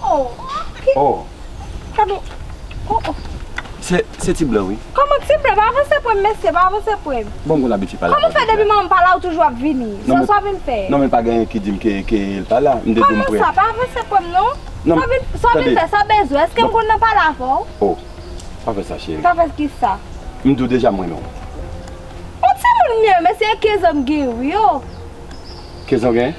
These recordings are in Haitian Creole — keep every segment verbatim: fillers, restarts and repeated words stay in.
Oh, ok. Oh. Kado. Oh, oh. Se, se ti blan, wi. Kòman ti blan? Pa avanse pou m, mesye, pa avanse pou m. Bon, m konn abitye pale avè w deja. Kòman w fè depi manman m pa la, ou toujou ap vini? Non, men, sa w vin fè? Non, men pa gen anyen ki di m ke, ke l pa la. M te di w m prè. Kòman sa? Pa avanse pou m, non. Non, sa w vin, sa w vin fè, sa w bezwen? Èske m konn nan pale avè w? Oh, pa fè sa, cheri. Pa fè kisa? M di w deja m renmen w. Yon timoun m ye, mesye, e kenz an m gen, wi, oh. Kenz an w gen?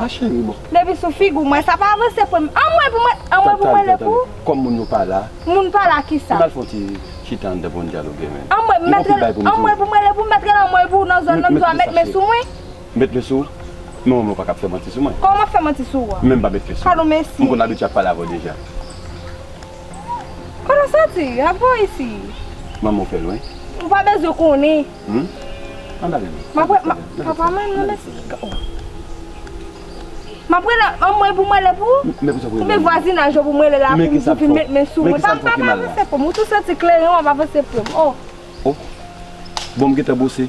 A, cheri, bon. Depi sou figi w, mwen, sa pa avanse pou m. Anmwe pou mwen, anmwe pou mwen le pou. Kòm moun yo pa la. Moun pa la, kisa? Ann al fè yon ti chita anndan pou n dyaloge, men. Anmwe, m mèt rele, anmwe pou mwen le pou, m mèt rele anmwe pou nan zòn nan, m di w a met men sou mwen. Met men sou ou? Men manman w pa ka ap fè manti sou mwen. Kòman w ap fè manti sou ou a? Men m pa met men sou ou. Kado, mesye. M konn abitye ap pale avè w deja. Kote w soti? Ap voye isi. Manman w fè lwen. Ou pa bezwen konnen. Hmm? Ann ale non. M ap re-, m ap, papa, men non, mesye. M ap rele anmwe pou mwen le pou ou? Men, men pou sa w rele anmwe? Oubyen vwazinaj yo pou mwen rele la pou m di vin met men sou mwen? Pa, pa, pa avanse pou m. Ou tou santi kleren w ap avanse pou m. Oh. Oh. Bon, m gentan bwose.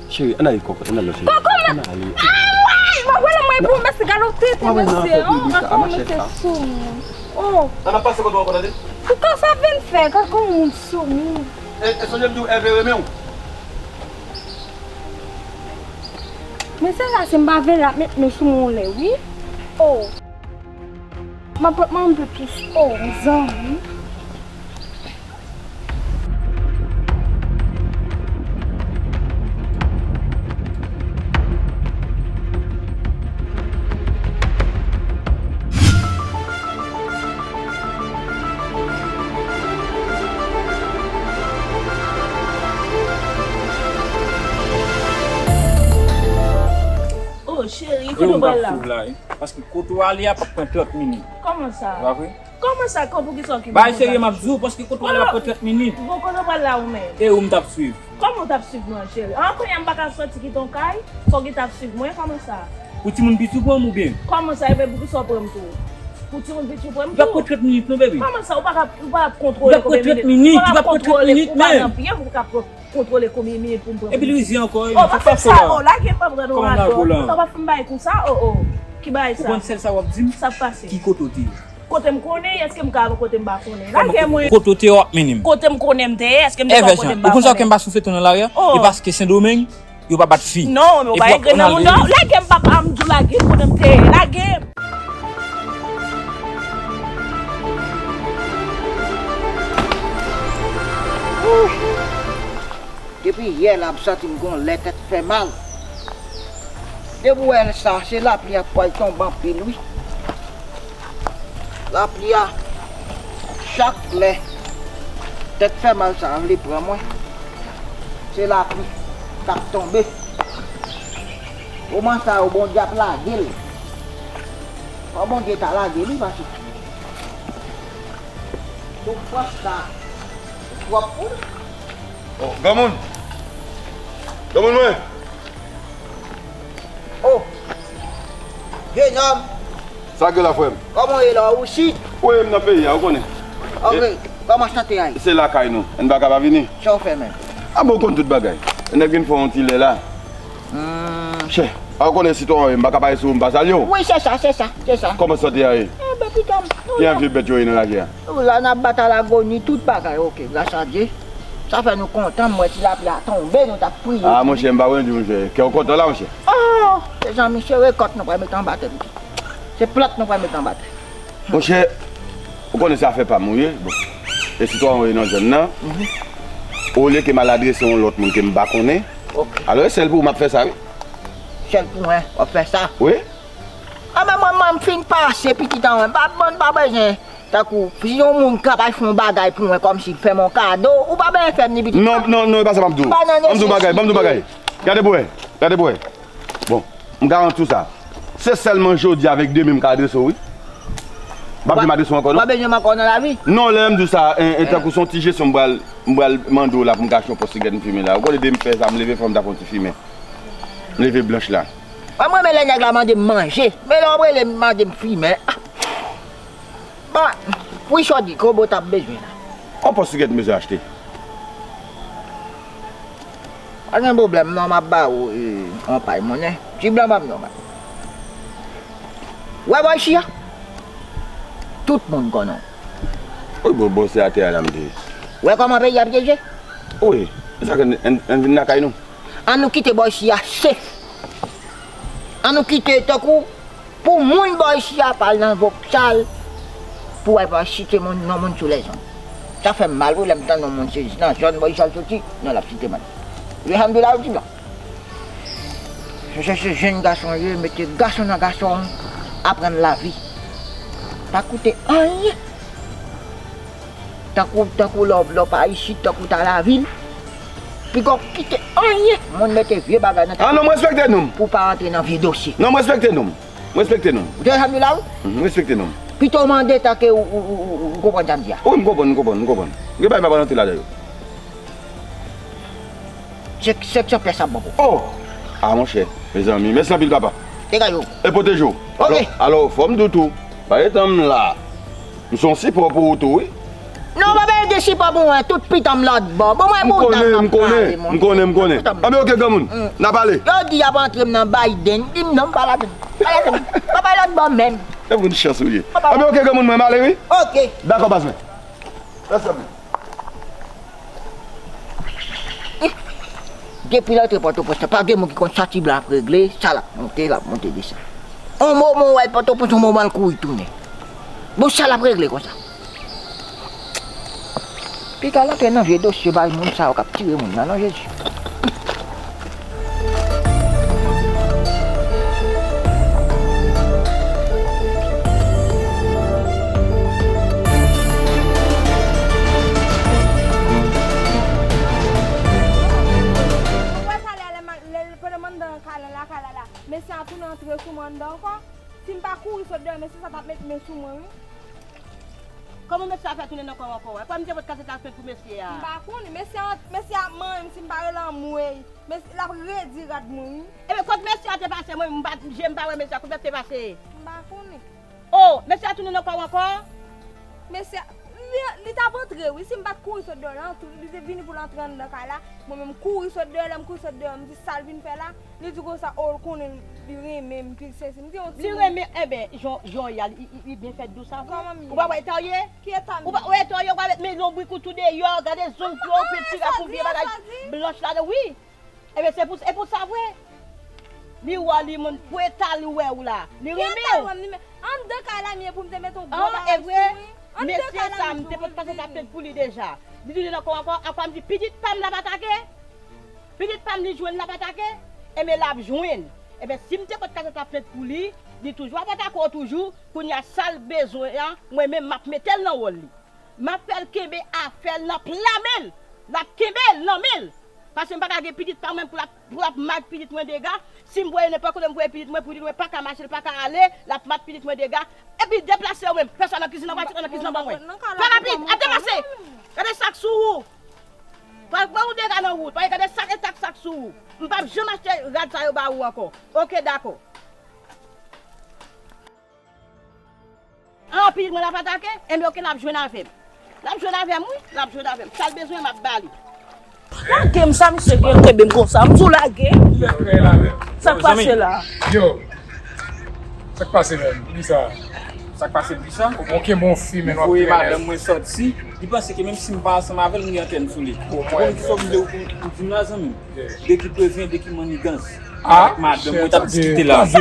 Cheri, ann ale kòkòt, ann ale non, cheri. Kòkòt, men. Ann ale. Anmwey! M ap rele anmwey pou mesye, gade w tenten, mesye. Oh, gade yon mesye soumoun. Oh. Ann ap pase kote w ankò, tande? Pou kisa w vin fè? Gade yon moun soumoun. E, e sonje m di w, Ève renmen w. Men se sa, si m pa vle l ap met men sou mwen lè, wi. Oh. M ap pran yon plis. Oh, zanmi. Oh, cheri, kote w pral la? Paske kote w ale a p ap pran trant minit. Kòman sa? Pa vre? Kòman sa? Kon poukisa w ki... Bay serye, m ap di w, paske kote w ale a p ap pran trant minit. Bon, kote w pral la ou menm? E ou m t ap swiv. Kòman w t ap swiv mwen, cheri? An, kounye a m pa ka soti kite yon kay, fò w gentan ap swiv mwen, kòman sa? Pou timoun piti w pran m oubyen? Kòman sa? Epi poukisa w pran m tou? Pou timoun piti w pran m tou? Li p ap pran trant minit non, baby. Kòman sa? Ou pa ka, ou pa ap kontwole konbyen minit? Li p ap pran trant minit menm. Ou pa nan pye pou w ka pran kontwole konbyen minit pou m pran. Epi Louizi ankò, wi. Oh, pa fè sa, oh, lage m, pa pran nou radò. Kòman lage w la? Ou pa fin bay kou sa, oh, oh. Ki bagay sa? Ou konn sèl sa w ap di m? Sa k pase? Ki kote w te ye? Kote m konnen, èske m ka al kote m pa konnen? Lage mwen. Kote w te ye w ap mennen m? Kote m konnen m te ye, èske m te ka kote m pa konnen? Ou konn sa ke m pa sou feyton nan lari a? Oh. E paske Sendomeng, yo pa bat fi. Non, men w pa gen grenn nan moun, non. Lage m, papa, m di w lage m kote m te ye. Lage m. Depi yè la, m santi m gon lè tèt fè mal. Depi w wè sa, se lapli a k pral tonbe anpil, wi. Lapli a, chak lè tèt fè mal sa a vle pran mwen, se lapli k ap tonbe. Moman sa yo, Bondye ap lage l. Fò Bondye ta lage li, paske soufrans sa twòp pou li. Oh, granmoun! Granmoun mwen! Oh! Jenòm! Sa k gen la, frè m? Kòman w ye la, ou isit? Wi, m nan peyi a, ou konnen. Ok, kòman sante a ye? Se lakay nou. N pa ka pa vini. Sa w fè menm? A bon, ou konn tout bagay. Nèg vin fè yon ti lè la. Hmm. Chè, a ou konnen sitwayen, m pa ka pale sou ou, m pa salye w. Wi, se sa, se sa, se sa. Kòman sante a ye? Enben, pitit m. Ki jan vye bèt yo ye nan lari a? Ou la n ap bat alagoni, tout bagay, ok, gras a Dye. Sa fè nou kontan, m wè ti lapli a tonbe, nou t ap priye pou li. A, monchè, m pa konn di, monchè, kè w kontan la, monchè. Oh! Mezanmi, se rekòt nou pral mete anba tè, pitit. Se plant nou pral mete anba tè. Monchè, ou konnen se afè pa m ou ye, bon. E sitwayen ou ye nan zòn nan. Mhm. Olye ke m al adrese yon lòt moun ke m pa konnen. Ok. Alò, e sèl pou ou m ap fè sa, wi. Sèl pou mwen, w ap fè sa? Wi. A, men mwen, mwen, m fin pase, pitit an mwen. Pa, mwen pa bezwen. Tankou, si yon moun ka bay fè yon bagay pou mwen, kòmsi fè m yon kado, ou pa bezwen fè m li, pitit. Non, non, non, e pa sa m ap di w. Ban m di w bagay, ban m di w bagay. Gade pou wè, gade pou wè. Bon, m garanti w sa. Se sèlman jodi avèk demen m ka adrese w, wi. M p ap janm adrese w ankò, non. Ou pa bezwen m ankò nan lavi? Non, lè m di w sa, en, en, tankou se yon ti jesyon m pral, m pral mande w la pou m ka achte yon pòs sigarèt m fimen la. Ou konnen depi m fè sa, m leve fò m ta fè yon ti fimen. M leve blanch la. Mwen, m renmen lè nèg la mande m manje. Men lè w ap rele m mande m fimen. Ah. Ba, wi, sa w di, konbyen w t ap bezwen la? Yon pòs sigarèt m bezwen achte. Pa gen pwoblèm non, m ap ba ou, e, yon pay monnen. Ti blan ban m yon pay. Wè bò ichi a? Tout moun konnen w. Wi, bon, bon, se atè a la m te ye. Wè kòman peyi a pyeje? Wi, e sa ke n, n, n vin lakay nou. An nou kite bò isi a sef. An nou kite tankou pou moun bò isi a pa al nan vokal pou w al site moun, non moun sou lèzonn. Sa fè m mal wi lè m tande yon moun se nan zòn bò isi a l soti, non l ap site moun. Alhamdoulilah, ou di non. Se, se, se jèn gason ye, mete gason nan gason, aprann lavi. Pa koute anyen. Tankou, tankou lè w, lè w pa isit, tankou w ta lavil. Piga w kite anyen. Moun mete vye bagay nan tèt. Ah non, m respekte nonm. Pou w pa antre nan vye dosye. Non, m respekte nonm. M respekte nonm. Ou te janm di la, wi? Mhm, m respekte nonm. Pito w mande tanke ou, ou, ou, ou, ou konprann sa m di a. Wi, m konprann, m konprann, m konprann. Gen bagay m pa pral antre ladan yo. Senk, senk san pyès ap bon pou. Oh! Ah, monchè, mezanmi, mèsi anpil, papa. Degaj ou. E pwoteje w. Ok. Alò, alò, fò m di w tou, pa etan m la, m se yon sipò pou ou tou, wi. Non, m ap ede sipò pou mwen, tout pitan m lòt bò. Bon, mwen, m konnen, m konnen, m konnen, m konnen. Anben, ok, granmoun, n a pale. Yo di y ap antre m nan Biden, di m non, m pa ladann. Pa ladann. Pa bay lòt bò menm. E pou n chans ou ye. Anben, ok, granmoun, mwen, m ale, wi. Ok. Dakò, baz mwen. Mèsi anpil. Depi l antre Pòtoprens la, pa gen moun ki konn sa ti blan ap regle, sa l ap monte, l ap monte desann. On moman w al Pòtoprens, on moman l kouri tounen. Bon, sa l ap regle konsa. Piga l antre nan vye dosye bay moun sa yo k ap tire moun nan, non, Jezi. Ou wè talè lè m al, lè, pandan m anndan lakay la, la, mesye a tounen antre sou mwen anndan ankò. Si m pa kouri sot deyò, mesye sa t ap met men sou mwen, wi. Kòman mesye a fè tounen nan kò w ankò? Wè, kwè m te pot kase ta fèt pou mesye a. M pa konnen, mesye a, mesye a ap manyen m si m pa rele anmwey. Mesye, l ap redi rad mwen, wi. Ebyen, kot mesye a te pase, mwen, m pa, je m pa wè mesye a, kot mesye a te pase? M pa konnen. Oh, mesye a tounen nan kò w ankò? Mesye a, li, li t ap antre, wi, si m pa t kouri sot deyò, l antre, li te vini pou l antre anndan kay la. Mwen menm, m kouri sot deyò, lè m kouri sot deyò, m di sa l vin fè la. Li di konsa, oh, l konnen li renmen m, pi l sezi. M di yon timoun. Li renmen, enben, jan, jan y a, li, li, li byen fèt dous sa vre. Kòman m ye? Ou pa wè eta w ye? Ki eta m ye? Ou pa wè eta w ye, ou pa met men lonbrik ou tou deyò, gade zong yo, ou pete tirè pou vye bagay blanch ladan, wi. Enben, se pou, e pou sa vre. Li wè w, li moun, pou eta li wè w la. Li renmen w. Ki eta l wè m, li men, anndan kay la m ye pou m te met yon gwo bagay sou mwen. Mesye sa, m te pot pase ta plent pou li deja. Li tounen nan kò ankò, ankò m di, pitit pa m l ap atake. Pitit pa m li jwenn l ap atake, enben l ap jwenn. Enben si m te pot kase ta plent pou li, li toujou ap atake w toujou, kounye a sa l bezwen an, mwen menm m ap mete l nan wòl li. M ap fè l kenbe afè l nan pla men l, l ap kenbe l nan men l. Paske m pa ka gen pitit pa mwen pou l ap, pou l ap mak pitit mwen dega, si m voye nenpòt kote m voye pitit mwen, pitit mwen pa ka mache, l pa ka ale, l ap mak pitit mwen dega, epi deplase w menm, fè sa nan kizin nan, pati nan kizin nan ban mwen. Fè rapid, ap deplase. Gade sa k sou ou. Pral pran ou dega nan wout. Paske gade sa k, e tak sa k sou ou. M p ap janm achte rad sa yo ba ou ankò. Oke, dakò. Ah, pitit mwen l ap atake? Enben, oke, l ap jwenn avè m. L ap jwenn avè m, wi. L ap jwenn avè m. Sa l bezwen, m ap ba li. Lage m sa, misye gen kenbe m konsa. M di w lage. Sa k pase la? Yo. Sa k pase menm? Kisa? Sa k pase pou sa? Ou kenbe yon fi, men w ap trennen. Voye madanm mwen sòti. Li panse ke menm si m pa ansanm avè l, m gen antèn sou li. Ou konprann kisa w vle ou pou, pou di m la, zanmi m? De ki prezan, de ki mannigans? Ah, madanm mwen t ap diskite la. Ki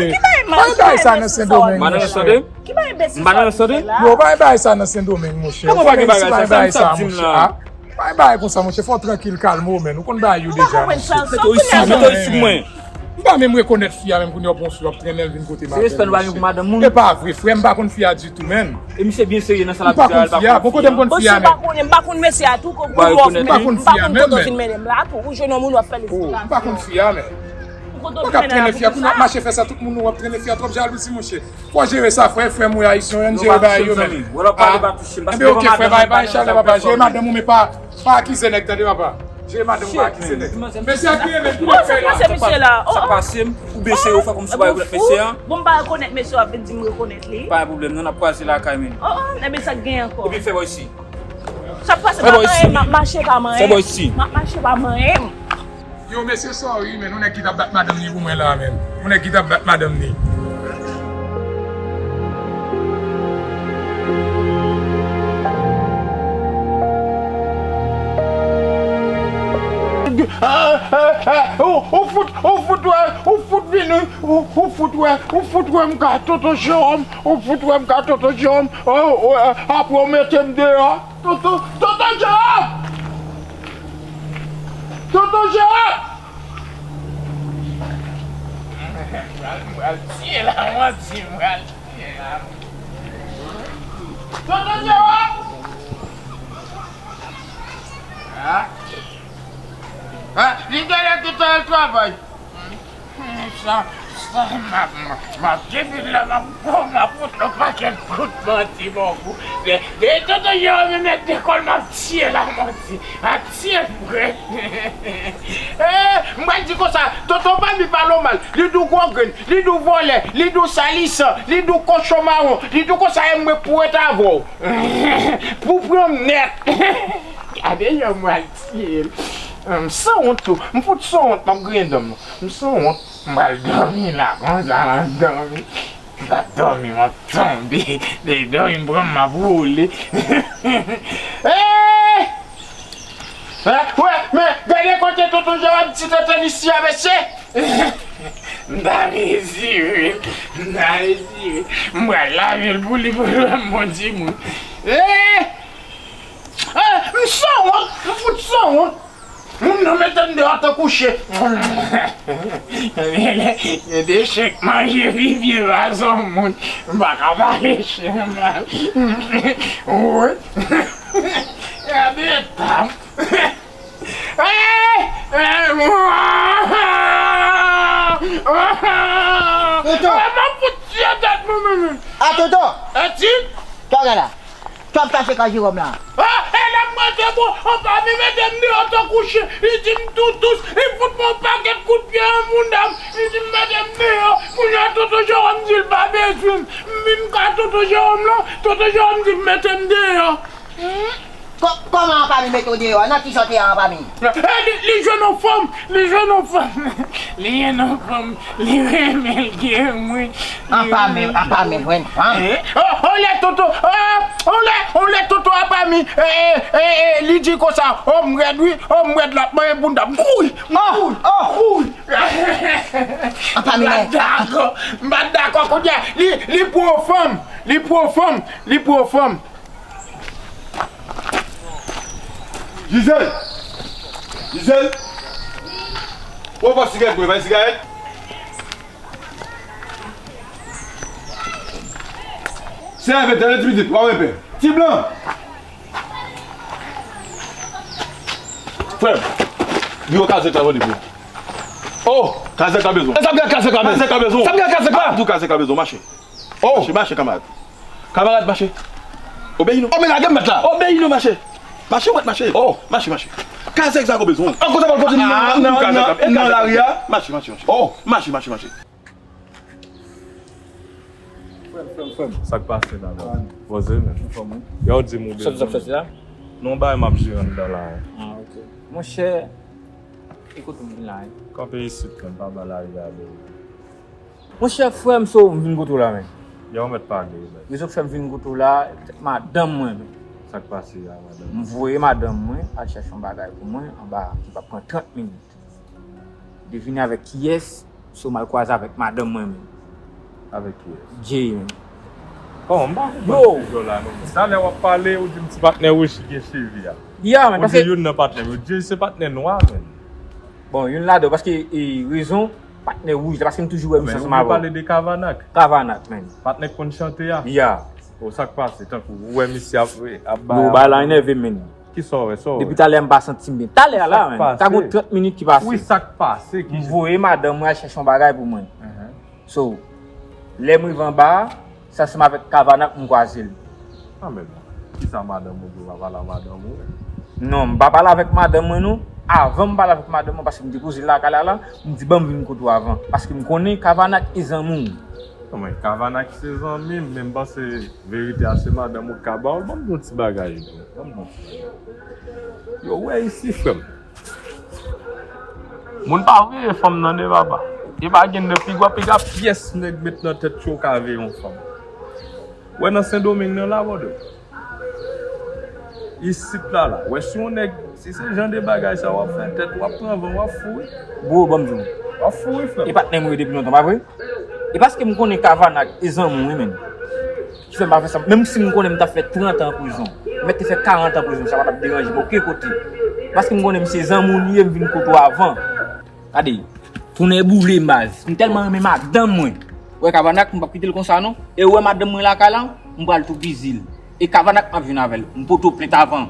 bagay sa nan Sendomeng? Madanm Sendomeng? Ki bagay bèt sa nan Sendomeng? Yo, pa gen bagay sa nan Sendomeng, monchè. Kòman pa gen bagay sa? Sa m t ap di m la. Pa gen bagay konsa, monchè, fò w trankil, kalme w, menn. Ou konn bagay yo deja, monchè. Mete w isi, mete w isi pou mwen. M pa menm rekonèt fi a menm, kounye a w pran yon fi w ap trennen l vin kote madanm. Se respè nou pa gen pou madanm moun. E pa vre, frè, m pa konn fi a ditou, menn. E misye byen serye nan sa l ap di a, l pa konn fi a. M pa konn fi a, menn. M pa konn mesye a tou, kou lòf menm. M pa konn fi a, menn, menn. Ou jwenn yon moun w ap fè l esplikasyon. M pa konn fi a, menn. Ou k ap trennen fi a, kounye a w ap mache fè sa, tout moun w ap trennen fi a, twòp jalouzi, monchè. Fò jere sa, frè, frè m, wi, ayisyen, ann jere bagay yo, menn. Enben, oke, frè, bay, bay chalè, papa, jere madanm ou, men pa, pa akize nèg, tande, papa. Jere madanm ou, pa akize nèg. Mesye a kriye, men, pou nèg fè la. Sa k pase, misye la? Sa k pase, ou bese, ou fè kòmsi w pa rekonèt mesye a? Bon, m pa rekonèt mesye, w ap vin di m rekonèt li. Pa gen pwoblèm, non, n ap kwaze lakay, menn. Oh, oh, enben, sa k gen ankò? Epi fè bò isi. Sa k pase, m ap mache, m ap mache, pa manyen. Fè bò isi. M ap mache, pa manyen. Yo, mesye, sorry, men yon nèg ki t ap bat madanm li pou mwen la, menn. Yon nèg ki t ap bat madanm li. Eh, eh, eh, ou, ou fout, ou fout wè, ou fout vini, ou, ou fout wè, ou fout wè m ka Tonton Jewòm, ou fout wè m ka Tonton Jewòm, oh, oh, eh, apre w mete m deyò. Tonton, Tonton Jewòm! Tonton Jewòm! M pral, m pral tiye la, manti, m pral tiye la. Tonton Jewòm! Ah. Ah, li genlè gentan al travay. Hmm, sa, sa, m ap, m ap, m ap depi la, m ap, m ap fout yon pakèt kout manti bò kou. De, de, Tonton Jewòm mèt dekòl, m ap tiye la, manti. M ap tiye l vre. Eh, m pral di konsa, Tonton Pami pale w mal. Li di w gwo grenn, li di w vòlè, li di w salisan, li di w kochon mawon, li di w konsa e mwen pou ret avè w. Pou pran m nèt. Gade jan m pral tiye l. M sanwont tou. M fout sanwont, m ap griyen dan m. M sanwont. M pral dòmi la, konsa m ap dòmi. M ap dòmi, m ap tonbe. Dèyè dòmi m pran m ap woule. Eh! Eh, wè, men, gade kote Tonton Jewòm ti tenten isi a, mesye. M ta mezire, m ta mezire. M pral lave l pou li, pou l wè m bon timoun. Eh! Eh, m sanwont, m fout sanwont. Moun nan mete m deyò tankou chen. Gen de chen k manje vivye pa son moun. M pa ka pale chen mal. Wi. Gade eta m. Eh! Eh! Tonton! Ah, m ap fout tiye tèt mwen menm. Ah, Tonton! Eti? Sa w gen la? Sa w ap kache kay Jewòm la? Ah, e la m rete bon, anpami mete m deyò tankou chen. Li di m toutous, li fout mwen yon pakèt kout pye nan bounda m. Li di m mete m deyò. Kounye a Tonton Jewòm di l pa bezwen m. M vin kay Tonton Jewòm la, Tonton Jewòm di m mete m deyò. Hmm? Kò-, kòman anpami mete w deyò? Nan ki sa w te ye anpami? Eh, li, li jwenn yon fanm, li jwenn yon fanm. Li jwenn yon fanm, li renmen l gen mwen. Anpami, anpami jwenn fanm. Eh, oh, oh, lè Tonton, oh, oh, lè, oh, lè Tonton anpami, eh, eh, eh, eh, li di konsa, oh, m rèd wi, oh, m rèd la, mwen bounda, m kouri, m kouri, oh, kouri. Anpami non. M pa t dakò, m pa t dakò kounye a, li, li pran yon fanm, li pran yon fanm, li pran yon fanm. Gisèle! Gisèle! Ou pa sigarèt mwen, bay sigarèt. Se avè dènye ti pitit, pa wè pè. Ti blan! Frè m, yo kazèk la vande pou. Oh, kazèk la bezwen. Sa m gen kazèk la, men. Kazèk la bezwen. Sa m gen kazèk la. Tou kazèk la bezwen, mache. Oh! Mache, mache, kamarad. Kamarad, mache. Obeyi nou. Oh, men lage m mèt la. Obeyi nou, mache. Mache, w mèt mache. Oh! Mache, mache. Kazèk sa ko bezwen. An konsa, pral kontinye nan, nan, nan, nan lari a. Mache, mache, mache. Oh! Mache, mache, mache. Frè m, frè m, frè m. Sa k pase la, bro? Poze, men. Anfòm, wi. Yo, di m ou bezwen. Sòti, sòti, sòti la? Non, bay m ap jere anndan la. Ah, ok. Monchè, e kote m vin la, wi? Kanpe isit, men, pa ba lari a, bro. Monchè, frè m, so m vin kote w la, men. Yo, w mèt pale, men. Rezon k fè m vin kote w la, madanm mwen, men. Sa k pase a, madanm? M voye madanm mwen al chèche yon bagay pou mwen anba ki p ap pran trant minit. Devine avèk kiyès, so m al kwaze avèk madanm mwen, men. Avèk kiyès? Jay, men. Kòman? M pa konprann sijè w la, non, men. Talè w ap pale, ou di m ti patnè wouj ki gen cheve a. Ya, men. Ou di youn nan patnè m yo. Jay se patnè nwa, men. Bon, youn ladan yo, paske, e, rezon, patnè wouj la, paske m toujou wè misye ansanm avè w. Ou pale de Kavanak? Kavanak, men. Patnè k konn chante a? Ya. O, sa k pase? Tankou ou wè misye ap, ap bay. Yo, bagay la enève m, men. Kisa w wè, sa w wè? Depi talè m pa santi m byen. Talè a la, men. Sa k pase? Ka gon trant minit ki pase. Wi, sa k pase? M voye madanm mwen al chèche yon bagay pou mwen. Enhen. So, lè m rive anba a, se ansanm avèk Kavanak m kwaze l. Ah, men bon. Kisa madanm ou di w pa pale a madanm ou? Non, m pa pale avèk madanm mwen, non. Avan m pale avèk madanm mwen, paske m te koze l lakay la, la, m di, "Ban m vin kote w avan." Paske m konnen Kavanak e zanmi w. Non, men Kavanak se zanmi m, men m panse verite a se madanm ou k ka ba w l. Ban m di w yon ti bagay, bro. Ban m di w yon ti bagay. Yo, wè isi, frè m. Moun pa veye fanm nan de papa. E pa gen de pi gwa piga pyès nèg met nan tèt yo ka veye yon fanm. Wè nan Sendomeng nan la, bòdè. Isit la la, wè si yon nèg, si se jan de bagay sa w ap fè, tèt w ap pran van, w ap fou wi. Bro, ban m di w. W ap fou wi, frè m. E patnè m yo depi lontan, pa vre? E paske m konnen Kavanak e zanmi w wi, menn. Ki fè m pa fè sa. Menm si m konnen m t ap fè trant an prizon, m mèt te fè karant an prizon, sa pa t ap deranje m okenn kote. Paske m konnen m se zanmi w li ye, m vin kote w avan. Gade, tounen boule baz. M tèlman renmen madanm mwen. Ou wè Kavanak, m p ap kite l konsa non. E ou wè madanm mwen lakay la, m pral tou bizi l. E Kavanak m ap vin avè l. M poto plent avan.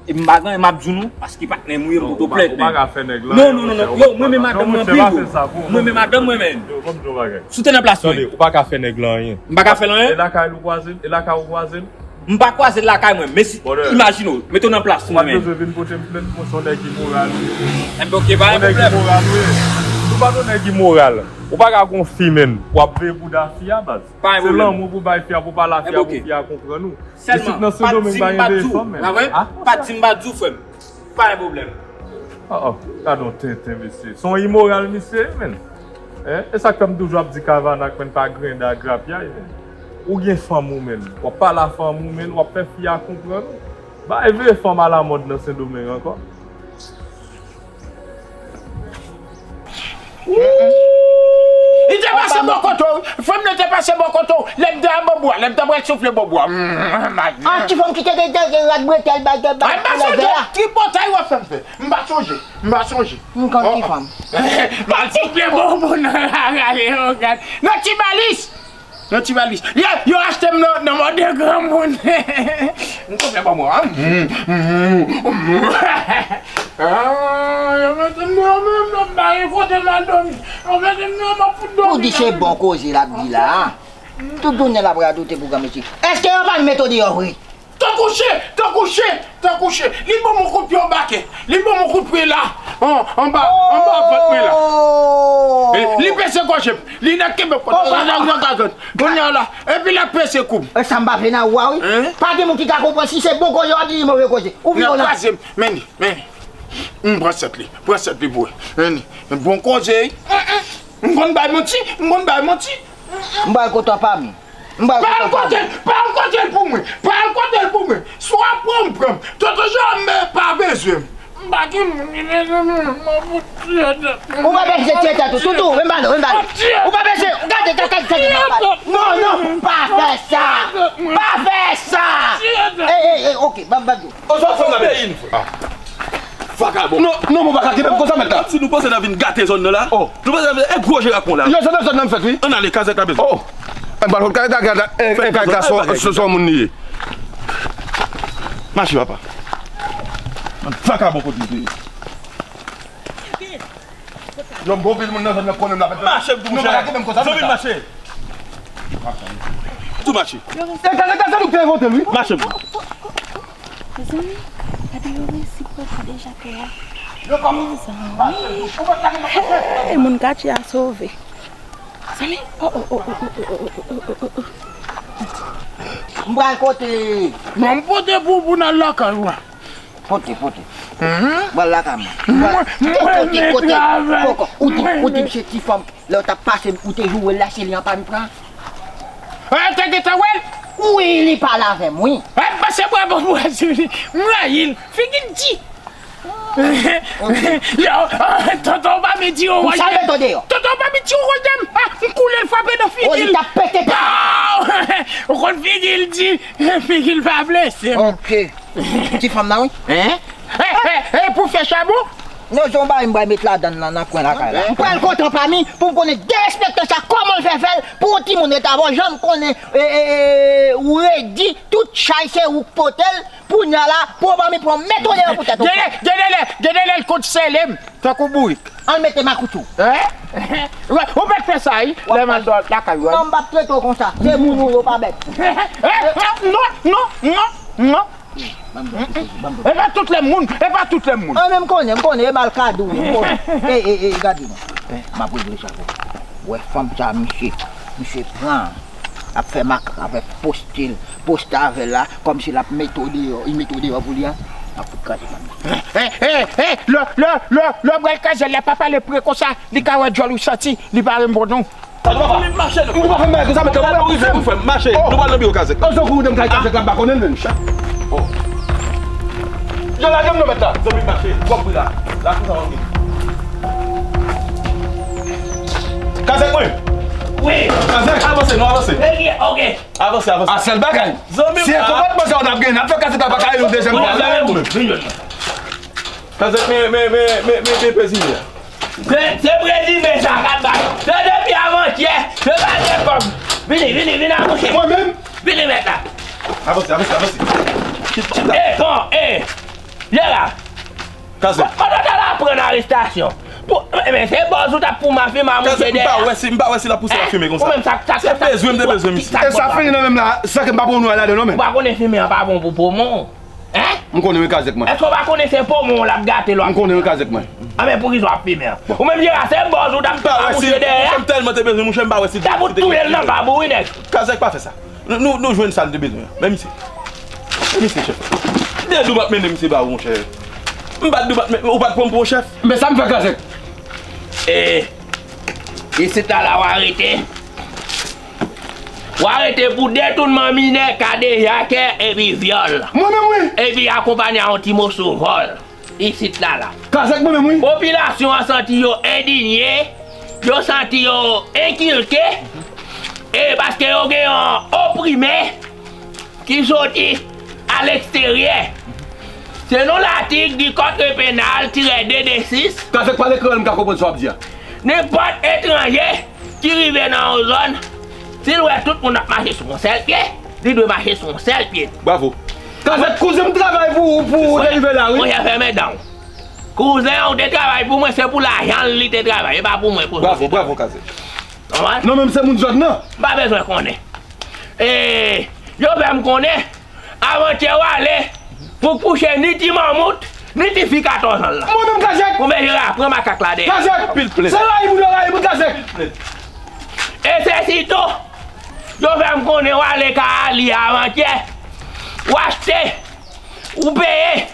E m pa gen anyen m ap di w non, paske patnè m ou ye, m poto plent menm. Non, ou pa ka fè nèg lan anyen, non, non, non, non. Yo, mwen renmen madanm mwen anpil, bro. Mwen renmen madanm mwen, menn. Yo, ban m di w yon bagay. Si w te nan plas mwen. Tande, ou pa ka fè nèg lan anyen. M pa ka fè l anyen? E lakay ou kwaze l? E lakay ou kwaze l? M pa kwaze l lakay mwen, men si, imajine w, mete w nan plas mwen, menn. Ou pa t bezwen vin pote m plent, mwen se yon nèg imoral ou ye. Enben, oke, pa gen pwoblèm. Yon nèg imoral ou ye. Ou pa t yon nèg imoral. Ou pa ka gon fi, menn. W ap veye bouda fi a, baz. Pa gen pwoblèm. Se lanmou pou bay fi a, pou pale a fi a, pou fi a konprann ou. Isit nan Sendomeng pa gen veye fanm, menn. Sèlman, pa t di m pa t di w, frè m. Pa gen pwoblèm. Oh, oh, gade yon tenten, mesye. Se yon imoral, misye, menn. Hein? E sa k fè m toujou ap di Kavanak, menn, pa grenda grapyay, menn. Ou gen fanm ou, menn. W ap pale a fanm ou, menn. W ap fè fi a konprann ou. Bagay veye fanm alamòd nan Sendomeng ankò. Li te pase bò kote w, frè m nan te pase bò kote w, lè m te a bò bwa, lè m te pral soufle bò bwa. Ah, ti fanm ki te gen dèyè rad bretèl, bagay, bagay, koulè vè a. Tripotay w ap fè m fè. M pa sonje, m pa sonje. M konn ki fanm. M al soufle bò bwa nan lari, o gad. Nan Tibalis. Nan Tibalis. Yo, yo achte m nan, nan mòde granmoun. M konn fè bò mwen. Ah, yo mete m deyò menm, m pa gen kote m al dòmi. Yo mete m deyò, m ap fout dòmi. Ou di se bon koze l ap di la. Tout jounen l ap radote pou granmesi. Èske yo pa met ou deyò vre? Tankou chen, tankou chen, tankou chen. Li ban m yon kout pye anba kè. Li ban m yon kout pye la. An, anba, anba vant mwen la. E, li pese gòje m. Li nèk kenbe m. Kounye a la. Epi l ap pese kou m. E sa m pa vle nan ou a wi. Pa gen moun ki ka konprann si se bon koze w ap di li move koze. Ou vin la. Kraze m. Men li, men li. M pran sèt li. Pran sèt li pou wè. Men li. Bon koze wi. M konn bay manti. M konn bay manti. M pral kote w pa mi. M pral kote w pa mi. Pa al kote l, pa al kote l pou mwen. Pa al kote l pou mwen. Si w ap pran m, pran m. Tonton Jan, men pa bezwen m. M pa gen moun ki bezwen m, m ap fout tiye tèt mwen. Ou pa bezwen tiye tèt ou. Toutou, men balo, men balo. Ou pa bezwen. Gade, gade, gade, gade. Non, non, pa fè sa. Pa fè sa. Ey, ey, ey, oke, ban m, ban m di w. Ou sot fè nan peyi n, frè. Vakabon. Non, non, mwen pa ka kenbe m konsa, mèt la. Si nou panse n ap vin gate zòn nan la, nou panse n ap vin, e gwo jerak mwen la. Yo, se nan zòn nan m fèt, wi. Ann ale, kazèk la bezwen. Oh! Ann ba l kont kazèk la, e, e, kazèk la, se, se, se yon moun li ye. Mache, papa. Vakabon kote li te ye. Yo, m gon pil moun nan zòn nan konnen m la fèt. Mache, m tou, monchè. Non, pa ka kenbe m konsa, mèt la. Mache. Tou mache. E kazèk la, se nou ki te envante l, wi. Mache, m. Mezanmi, gade yo resi pran deja tè a. Mezanmi. Hey, moun katye a sove. Mezanmi. Oh, oh, oh. M pral kote. Non, m pote pou, pou n al lakay ou a. Pote, pote. M pral lakay mwen. Mwen, mwen kote, kote. Koko, ou di, ou di m se ti fanm. Lè w t ap pase m, ou te joure l la, se li an pa m pran. E, te gentan wè l? Wi, li pale avè m, wi. E, m pase bra bò bwa sou li. M rayi l. Figi l di. Yo, tonton pa m di yo. Ou salve to deyò. Tonton pa m di yo, wòl dèm. Ah, m koule l frape nan figi l. Oh, li t ap pete. Pow! Ou konn figi l di, figi l pa blese m. Ok. Ti fanm nan, wi. Hein? Hey, hey, hey, pou fè chabon? Non, se yon bagay m pral met ladann nan, nan kwen lakay la. M pral kontan pa mi pou m konnen derespektan sa, kòman l fè fè l pou yon timoun ret avè w, jan m konnen, e, e, e, ou redi, tout chay se ou k pote l, kounye a la, pou pa mi pran mèt ou deyò pou tèt ou. Genlè, genlè, genlè l konn sele m, tankou bourik. Ann mete makout ou. Hein? Ou mèt fè sa, wi, lè m al lakay ou. Non, m p ap trete w konsa, se moun ou yo pa bèt. Non, non, non, non. E pa tout lè moun, e pa tout lè moun. An, men m konnen, m konnen, e mal ka di w, m konnen. E, e, e, gade non. M ap regle sa pou ou. Wè fanm sa, misye, misye pran, ap fè makak avè poste l, poste avè l la, kòmsi l ap mete w deyò, li mete w deyò pou li a, m ap fout kraze fanm nan. E, e, e, lè, lè, lè, lè w pral kraze l la, pa pale pre konsa, li ka wè djòl ou santi, li pa renmen non. Ou pa fè m bagay konsa, mèt la, ou pa prive m. Ou fè m mache. Nou pral nan biwo kazèk. An, tankou ou menm kay kazèk la, m pa konnen l menm. Oh. Yo, lage m nan mèt la. Zanmi m mache, pran pri la. La konsa, ok. Kazèk mwen. Wi. Kazèk, avanse, nou avanse. Rete, ok. Avanse, avanse. A sèl bagay. Zanmi m. Si e konpòtman sa w t ap gen, n ap fè Kazèk la pa ka rele yon dezyèm fwa. Vin jwenn mwen. Kazèk, men, men, men, men, men, men, prezime a. Se, se prezime sa k ap bay. Se depi avantyè, se pa de kòb. Vini, vini, vini akouche. Mwen menm? Vini mèt la. Avanse, avanse, avanse. Chita. E, bon, e. Jera. Kazèk. Pandan w t al aprann arestasyon. Pou, men se bòz ou t ap pou mafya mouche dèyè. Kazèk, m pa wè si, m pa wè si l ap pouse l ap fimen konsa. Ou menm sa, sa, se bezwen m te bezwen misye. E sa fini nan menm la, san ke m pa pran nou al ladan non menm. Ou pa konnen fimen an pa bon pou poumon w? Hein? M konnen wi Kazèk mwen. Èske w pa konnen se poumon w l ap gate lè w ap fimen? M konnen wi Kazèk mwen. Anben poukisa w ap fimen an? Ou menm Jera se bòz ou t ap mouche dèyè. M pa wè si, m tèlman te bezwen mouche, m pa wè si. T ap ou touye l nan bab ou wi nèg. Kazèk pa fè sa. Nou, nou, nou jwenn sa n te bezwen an. Men misye. Men misye, chèf. De dou m ap mennen misye ba ou, monchè. M pa t dou m ap men, ou pa t pran m pou yon chèf. Men sa m fè Kazèk? E, isit la, la w arete. W arete pou detounman minè, kadejakè epi vyòl. Mwen menm wi. Epi akonpanye a yon ti moso vòl. Isit la la. Kazèk mwen menm wi. Popilasyon an santi yo endinye, yo santi yo enkilke, e paske yo gen yon oprimè ki soti aleksteryè. Selon latik di Code pénal tirè de de sis, Kazèk pale kreyòl, m ka konprann sa w ap di a. Nenpòt etranje ki rive nan yon zòn, si l wè tout moun ap mache sou yon sèl pye, li dwe mache sou yon sèl pye tou. Bravo. Kazèk, kouzen m travay pou ou, pou ou te rive la wi. Monchè, fèmen dan w. Kouzen an ou te travay pou mwen, se pou lajan l li te travay, e pa pou mwen kouzen. Bravo, bravo Kazèk. Konprann? Non, menm se moun zòn nan. M pa bezwen konnen. E, yo fè m konnen, avantyè w ale pou kouche ni ti manmout, ni ti fi katòz an la. Mwen menm Kazèk. Ou men Jera, pran makak la deyò. Kazèk. Anpil plent. Se rayi moun yo rayi mwen Kazèk. E se sitou, yo fè m konnen w ale kay a li avantyè. W achte, ou peye,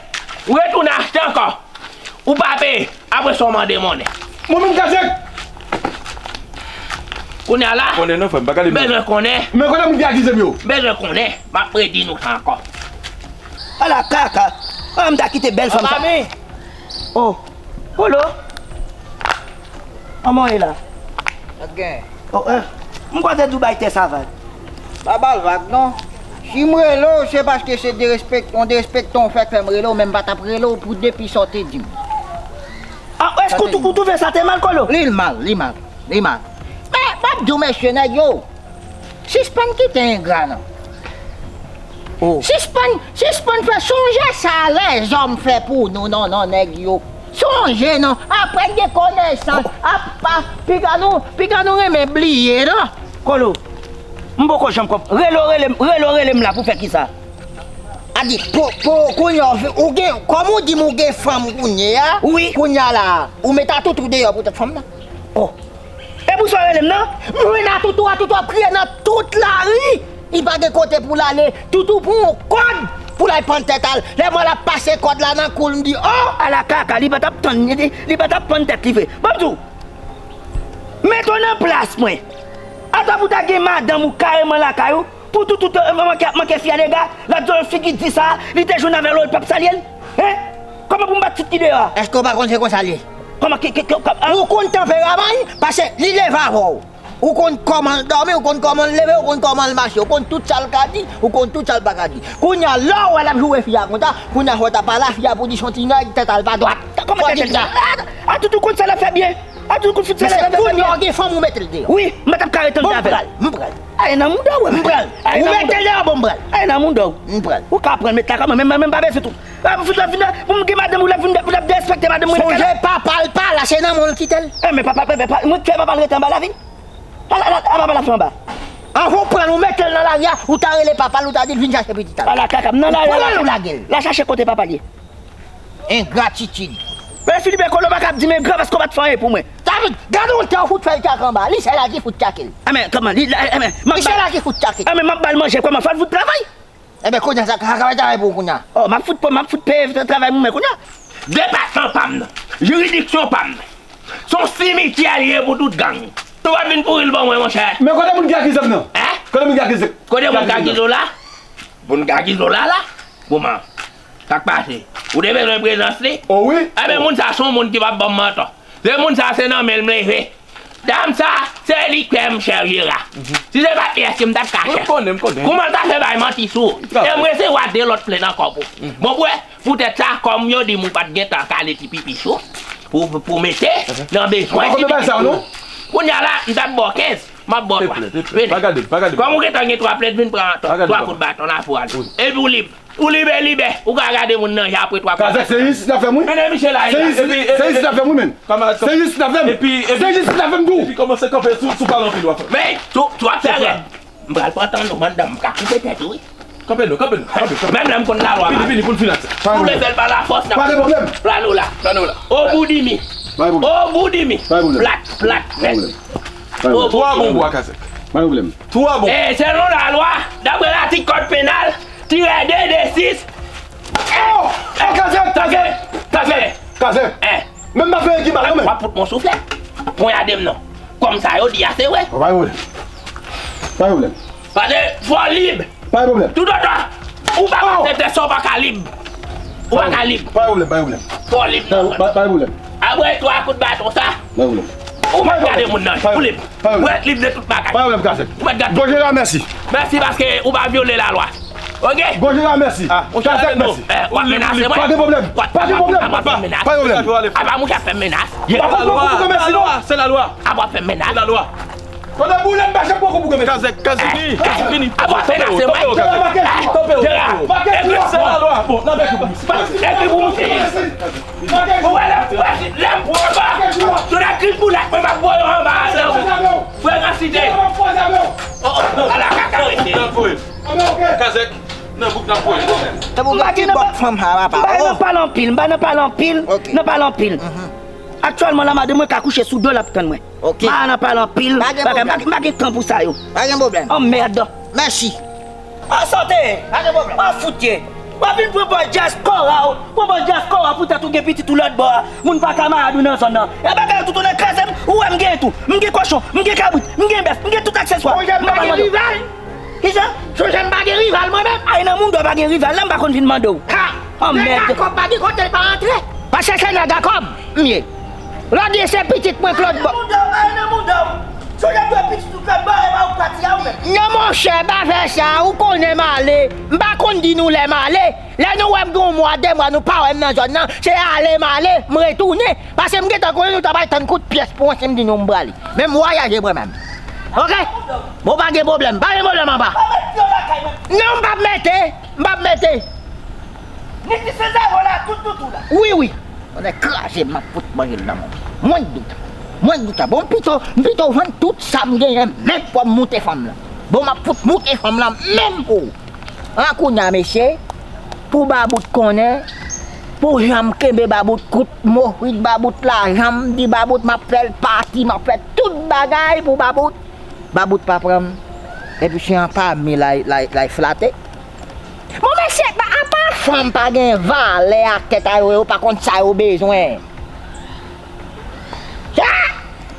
ou retounen achte ankò. Ou pa peye, apre sa w mande monnen. Mwen menm Kazèk. Kounye a la, konnen non, frè m, pa gade m. Bezwen konnen. Men kote moun ki akize m yo? Bezwen konnen. M ap redi nou sa ankò. Ala kaka. An, m ta kite bèl fanm sa. Mami. Oh. Kolo. Kòman w ye la? Sa k gen? Oh, eh. M kwè se Dubai tè savat. Pa ba l vag non. Si m rele w, se paske se derespek-, yon derespektan w fè k fè m rele w, men m pa t ap rele w pou depi sa w te di m. Ah, èske ou tou-, ou twouve sa te mal, Kolo? Li mal, li mal, li mal. Men, m ap di w, mesye nèg yo, sispann kite engra non. Oh. Sispann, sispann fè sonje sa lèzòm fè pou nou, non, non, nèg yo. Sonje non, apre gen konesans, apa, piga nou, piga nou renmen bliye non. Kolo, m poko janm konp-, rele w, rele m, rele w, rele m la pou fè kisa? A di, pou, pou, kounye a, ou gen, kòm ou di m ou gen fanm kounye a, wi, kounye a la, ou met atoutou deyò poutèt fanm nan. Oh. E pou sa w rele m nan? M jwenn atoutou, atoutou ap kriye nan tout lari. Li pa gen kote pou l ale. Toutou pran yon kòd pou l al pann tèt al. Lè mwen l ap pase kòd la nan kou l, m di, oh! Ala kaka, li pa t ap tann, li, li pa t ap pann tèt li vre. Ban m di w, met w nan plas mwen. Ata pou ta gen madanm ou kareman lakay ou, pou toutou, eh, manke, manke fi a dega, l ap di w figi di sa, li te jwenn avè l, ou l p ap salye l. Hein? Kòman pou m bat tout ki deyò a? Èske w pa konn se konsa l ye? Kòman ki, ki, ki, kòm, ah? Ou konn tanperaman l, paske li leve avè w. Ou konn kòman l dòmi, ou konn kòman l leve, ou konn kòman l mache, ou konn tout sa l ka di, ou konn tout sa l pa ka di. Kounye a, lè w wè l ap joure fi a konsa, kounye a, fò w ta pale a fi a pou di s on ti nèg, tèt a l pa dwat. Kòman tèt a l pa dwat? Atoutou konn sa l ap fè byen. Atoutou konn fout sa l ap fè byen. Mesye, kounye a, w gen fanm ou met l deyò. Wi, m pa t ap ka ret anndan avè l. M pral, m pral. Ay, nan mouda w, m pral. Ou met l deyò, bon, m pral. Ay, nan mouda w. M pral. Ou ka pran l met la kòman, men, men, men m pa bezwen tou. Ah, pou fout la vin la, pou m gen madanm ou la vin, pou l ap derespekte madanm mwen nan kay la. Sonje papa l pa la, se nan men w l kite l. Eh, men papa, papa, papa, mwen fè papa l rete anba la vin. Ala, ala, ala, papa l ap fè anba. Anvan w pran l, ou mete l nan lari a, ou ta rele papa l, ou ta di l vin chache pitit la. Ala kaka, m nan lari a. Ou pran l, ou lage l. La chache kote papa l ye. Engratitid. Men Filipe Kolo pa ka ap di m engra paske w pa t fè anyen pou mwen. David, gade yon tan w fout fè l tchak anba. Li sèl la ki fout tchake l. Ah, men, kòman, li, eh, men, m ap ba l. Li sèl la ki fout tchake l. Ah, men, m ap ba l manje, kòman, fò l fout travay? Enben, kounye a, sa, sa ka travay pou ou kounye a. Oh, m ap fout, m ap fout peye travay pou mwen kounye a. Depatman pa m nan, jiridiksyon pa m nan, se yon simityè li ye pou tout gang. Tou ap vin pouri l ban mwen, monchè. Men kote moun ki akize m nan? Hein? Kote moun ki akize m? Kote moun ki akize w la? Moun ki akize w la, la? Moman. Sa k pase? Ou te bezwen prezans li? O wi. Enben, moun sa se yon moun ki p ap ban m mantò. Se moun sa se nan men l m leve. Dam sa, se li k fè m chè Jera. Si se pa t li, èske m t ap ka chè? M konnen, m konnen. Kouman l ta fè bay manti sou ou? E m resevwa de lòt plent ankò pou. Bon, pou wè, poutèt sa, kòm yo di m ou pa t gentan kale ti pipi sou, pou, pou mete nan bezwen ti pipi sou. Kounye a la, m t ap ba w kenz, m ap ba w twa. Vini. Pa gade m, pa gade m. Kòm ou gentan gen twa plent, vin pran twa kout baton la pou ale. Epi w lib. Ou libè, libè. Ou ka gade moun nan jan apre twa kou. Kazèk, se isit n ap fè m, wi. Men misye la, se isit, se isit n ap fè m, wi, men. Se isit n ap fè m. Se isit n ap fè m tou. Epi kòmanse kanpe sou, sou pale anpil w ap fè. Men, tou, tou ap fè rèd. M pral pran tan nou, mandan m ka koupe tèt ou, wi. Kanpe non, kanpe non, kanpe, kanpe. Menm lè m konn lalwa. Vini, vini, pou n fin ak sa. Ou leve l pa lafòs, n ap. Pa gen pwoblèm. Plano la, plano la. Au bout de mi. Pa gen pwoblèm. Au bout de mi. Pa gen pwoblèm. Plat, plat, nèt. Pa gen pwoblèm. Twa bon bwa, Kazèk. Pa gen pwoblèm. Twa bon. E, selon lalwa, daprè latik kòd penal, tirè de de sis. Oh! Oh, Kazèk, Kazèk, Kazèk, Kazèk. Menm pa fè ki bal, non, men. W ap fout mwen souflèt. Ponyade m non. Kòm sa yo di a, se vre. Pa gen pwoblèm. Pa gen pwoblèm. Paske fò w lib. Pa gen pwoblèm. Toutotan ou pa aksepte sa, ou pa ka lib. Ou pa ka lib. Pa gen pwoblèm, pa gen pwoblèm. Fò w lib nan zòn. Pa gen pwoblèm. Apre twa kout baton sa, ou mèt gade moun nan je. Ou lib. Ou mèt lib de tout bagay. Pa gen pwoblèm, Kazèk. Ou mèt gade. Gwo Jera, mèsi. Mèsi paske ou pa vyole lalwa. Oke? Gwo Jera, mèsi. Kazèk, mèsi. W ap menase mwen? Pa gen pwoblèm. Pa gen pwoblèm. W ap fè m menas? Pa gen pwoblèm. Apa mouche ap fè m menas? Lalwa, lalwa, se lalwa. Apa w ap fè m menas? Se lalwa. Kote boule m bache poko pou gomè. Kazèk, Kazèk vini, Kazèk vini. Apa w ap menase mwen? Jera, ekri pou mwen. Ekri pou mwen. Ou wè lè m pran, lè m pran ba, sou la kri boulèt mwen m ap voye w anba a nan frekansite. Oh, oh, ala kaka mesye. Kazèk, nan bouk n ap voye. M pa gen nan pale anpil, m pa nan pale anpil, nan pale anpil. Aktyèlman la, madanm mwen ka kouche sou do l ap tann mwen. Ok. M pa nan pale anpil bagay, m pa gen tan pou sa yo. Pa gen pwoblèm. Anmèd. Mèsi. An sote. Pa gen pwoblèm. An fout ye. W ap vin pran bò dyaspora w, pran bò dyaspora w poutèt ou gen pitit ou lòtbò a. Moun pa kamarad ou nan zòn nan. E bagay yo tout tounen kraze m, ou wè m gen tou. M gen kochon, m gen kabrit, m gen bèf, m gen tout akseswa. M pa pral mande w. Kijan? Sonje m pa gen rival mwen menm. Ay nan moun dò pa gen rival la, m pa konn vin mande w. Ha! Anmèd. Nèg a kòb pa gen kote l pa antre. Pa chèche nèg a kòb, m ye. Lòt ye se pitit mwen k lòtbò. Ay nan moun dò, ay nan moun dò. Sonje m dwe pitit ou k lòtbò, e pa ou k pati a ou menm. Non monchè, pa fè sa, ou konnen m ale. M pa konn di nou lè m ale. Lè nou wè m gen yon mwa, de mwa, nou pa wè m nan zòn nan, se ale m ale, m retounen. Paske m gentan konnen nou ta pral tann kout pyès pou mwen si m di nou m prale. Men m vwayaje mwen menm. Oke? Bon, pa gen pwoblèm. Pa gen pwoblèm anba. Non, m p ap mete. M p ap mete. Ni ti sezavo la, tout toutou la. Wi, wi. Tonnè kraze, m ap fout manje l nan men w. Mwen k di w sa. Mwen k di w sa. Bon, m pito, m pito vann tout sa m genyen, menm pou m moute fanm lan. Bon, m ap fout moute fanm lan, menm pou ou. An kounye a, mesye, pou Babout konnen, pou jan m kenbe Babout kout mo, wi, Babout lajan, m di Babout, m ap fè l pati, m ap fè tout bagay pou Babout. Babout pa pran m. Epi se an pami l ay, l ay, l ay flate. Bon, mesye, apa fanm pa gen valè ak tèt a yo, yo pa konn sa yo bezwen. Sa!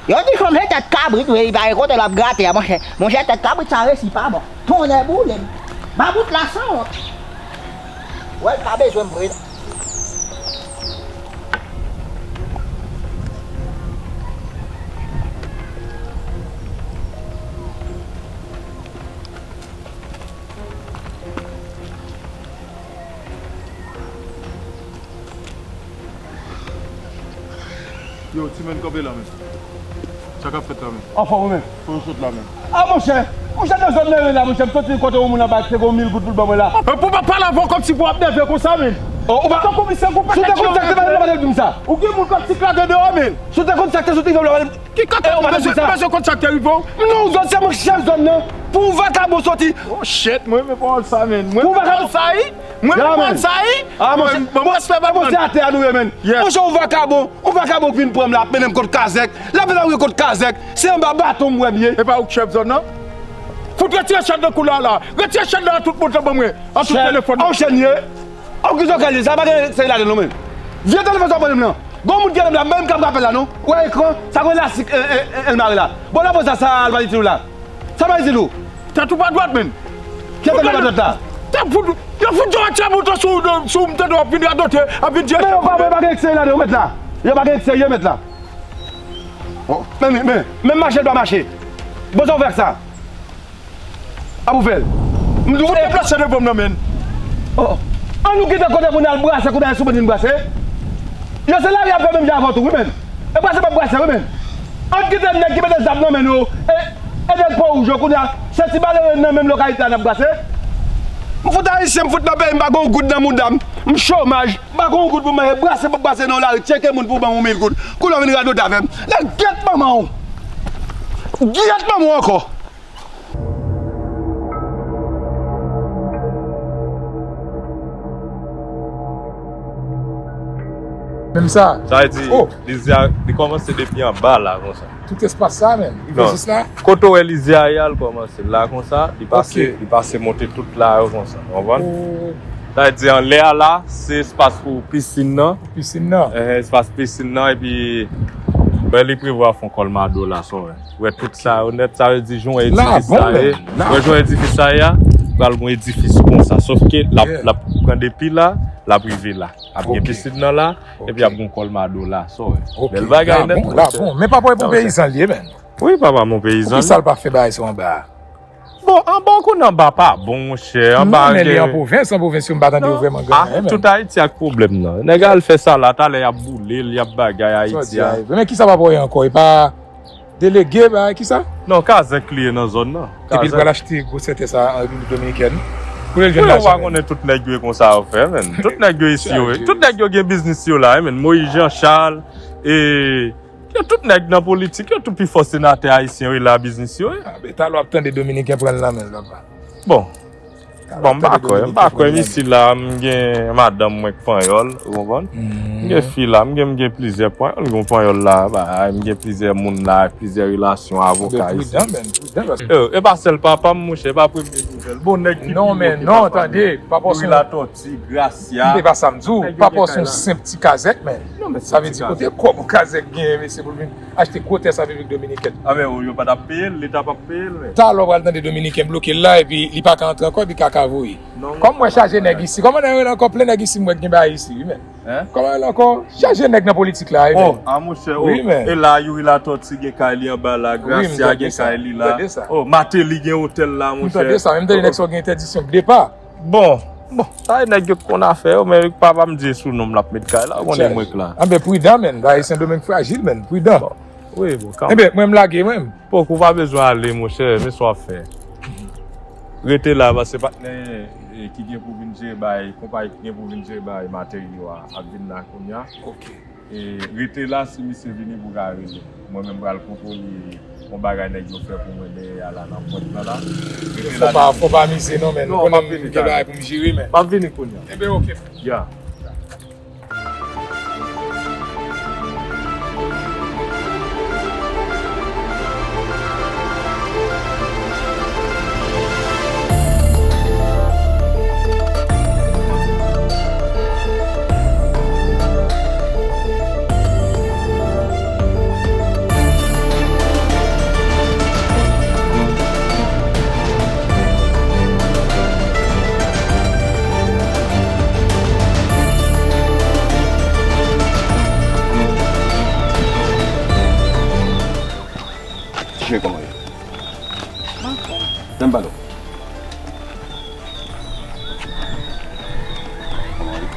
Yo di fanm se tèt kabrit, wi, li pa gen kote l ap grate a, monchè. Monchè, tèt kabrit sa resi pa bon. Tonnè boule m. Babout la sanwont. Wè, l pa bezwen m vre non. Yo, timoun kanpe la, men. Sa k ap fèt la, men? Anfòm, ou menm? Pou yo sot la, men. A, monchè! Monchè, nan zòn nan yo la, monchè, m soti kote yon moun anba ki te gen yon mil goud pou l ban mwen la. E pou pa pale avè w kòmsi pou w ap nève konsa, men. Oh, ou pa. Tankou misye gwo pete. Si w te konn sa k te pale, w pa t ap di m sa. Ou gen moun k ap siklate deyò, men. Si w te konn sa k te soti, w pa t ap pale. Ki kote ou bezwen, bezwen konn sa k te rive w? Non, zòn se mwen k chèf zòn nan. Pou yon vakabon soti. Oh shit, mwen renmen pawòl sa, men. Mwen renmen pawòl sa, wi. Mwen renmen pawòl sa, wi. Ah, monchè, monchè, atè a nou ye, men. Monchè, yon vakabon, yon vakabon k vin pran m la, ap mennen m kot Kazèk. L ap mennen m kot Kazèk. Se anba baton m wè m ye. E pa ou k chèf zòn nan? Fout retire chèn nan kou la la. Retire chèn nan an tout bout ban mwen. An tout telefòn. An chèn ye. An kizòkèl ye, sa pa gen seri ladan l non, men. Vye telefòn sa w ban m nan. Gon moun ki rele m la, m pa menm ka pran apèl la non. Ou wè ekran, sa gon elastik, e, e, e, Elmari la. Bon, la poz sa, sa Alvani di nou la. Sa Alvani di nou? Tèt ou pa dwat, men. Ki tèt ou pa dwat la? Tèt ou, Yo fout yon atye mouton sou ou, sou m tande w ap vin radote, ap vin di Men yo pa, yo pa gen èk serye ladan yo, mèt la. Yo pa gen èk serye, mèt la. Oh, men, men, men, menm mache l pa mache. Bon, sa w fè ak sa? Ap ou fè l. M di w, ou deplase devan m nan, men. Oh. An nou kite kote pou n al brase, kote sou bandi n brase. Yo se lari ap fè menm jan avè w tou, wi, men. E brase p ap brase, wi, men. An kite nèg ki mete zam nan men nou. E, e nèg Pòwouj yo, kounye a, se ti malere nan menm lokalite a n ap brase. M fout ayisyen, m fout nan peyi, m pa gen yon goud nan mouda m. M chomaj, m pa gen yon goud pou m manje, brase p ap brase nan lari, tcheke moun pou ban m yon mil goud. Kounye a w vin radote avè m. Nèg gyèt manman w. Gyèt manman w ankò. Menm sa. Sa vle di, oh, lizyè a, li kòmanse depi anba la, konsa. Tout espas sa menm, li vin jis la? Kote w wè lizyè a ye a, l kòmanse la, konsa, li pase, ok, li pase monte tout la, yo, konsa. Ou konprann? Oh. Sa vle di, anlè a la, se espas pou pisin nan. Pisin nan? Eh, espas pisin nan, epi, ben, li prevwa fè yon kòlmado la, sa w wè. Wè tout sa yo nèt, sa vle di jan edifis sa ye. Wè jan edifis sa ye a, pral gon edifis konsa. Sof ke l ap, yeah, l ap pran depi la, l ap rive la. Ap gen, ok, pisin nan la, ok, epi ap gen kòlmado la. Sa w wè. Ok, bèl bagay nèt, monchè. La bon, la bon. Men papa w e bon peyizan li ye, men. Wi, papa m yon peyizan. Poukisa l pa fè bagay sa anba a? Bon, anba w konnen anba pa bon, monchè. Anba non, men li gen an pwovens, an pwovens yo m pa tande yo vrèman gen anyen, men. Tout Ayiti ak pwoblèm nan. Nèg al fè sa la, talè y ap boule l, y ap bagay Ayiti a. Men kisa papa w ye ankò? E pa delege, bagay kisa? Non, Kazèk li ye nan zòn nan. Epi l pral achte gwosè tè sa a an Repiblik Dominikèn. Kote l jwenn lajan, men? Wi, ou pa konnen tout nèg yo e konsa yo fè, men. Tout nèg yo isi yo, tout nèg yo gen biznis yo la, men. Moyiz Jan Chal, e, yo tout nèg nan politik, yo tou pi fò senatè ayisyen yo e la biznis yo ye. A, men talè w ap tande Dominiken pran l nan men l, papa. Bon. Bon, m pa kwè, m pa kwè, m isi la, m gen madanm mwen k panyòl, ou konprann? M gen fi la, m gen, m gen plizyè panyòl, m gen panyòl la, ba, m gen plizyè moun la, plizyè relasyon, avoka isi. Pridan, men, pridan, paske e, e pa sèl papa m, monchè, e pa premye nouvèl. Bon, nèg ki pi wo ke papa m. Non, men, non, tande, papa w se yon Latòti, Grasya. Se pa sa m di w, papa w se yon senp ti kazèk, men. Non, men sa vle di, kote kòb yon kazèk genyen, mesye, pou l vin achte gwo tè sa Repiblik Dominikèn. A, men, yo pa t ap peye l, Leta p ap peye l, men. Talè w pral tande Dominiken bloke l la, epi li pa ka antre ankò, epi kaka voye. Kòm m wè chaje nèg isi, kòman nèg yo rele ankò? Plen nèg isi, m wè k gen bagay isi, wi, men. Kòman yo rele ankò? Chaje nèg nan politik la, wi, men. Oh, a, monchè, oh. Wi, men. E la, Youri Latòti gen kay li anba la, Grasya gen kay li la. M tande sa. Oh, Mateli gen otèl la, monchè. M tande sa, men m tande nèg sa yo gen entèdiksyon depa. Bon, bon, sa e nèg yo k konn afè yo, men papa m di e sou non m l ap met kay la, ou konnen mwen k la. Anben, pridan, men, bagay Sendomeng frajil, men, pridan. Bon, wi, bon, kanmenm. Enben, mwen m lage, mwen. Poko, ou pa bezwen ale, monchè, men sa w ap fè. Rete la, paske patnè, e, ki gen pou vin jere bay, konpayi ki gen pou vin jere bay materyo a, ap vin la kounye a. Ok. E, rete la, si misye vini pou ka rele. Mwen menm pral kontwole yon bagay nèg yo fè pou mwen dèyè a la nan pòt la la. Rete la. Fò pa, fò pa mize non, men. Non, m ap vini talè. M gen bagay pou m jere, men. M ap vini kounye a. Enben, ok. Ya. Ti cheri, kòman w ye? M anfòm. Lè m pale w. Kòman w ye?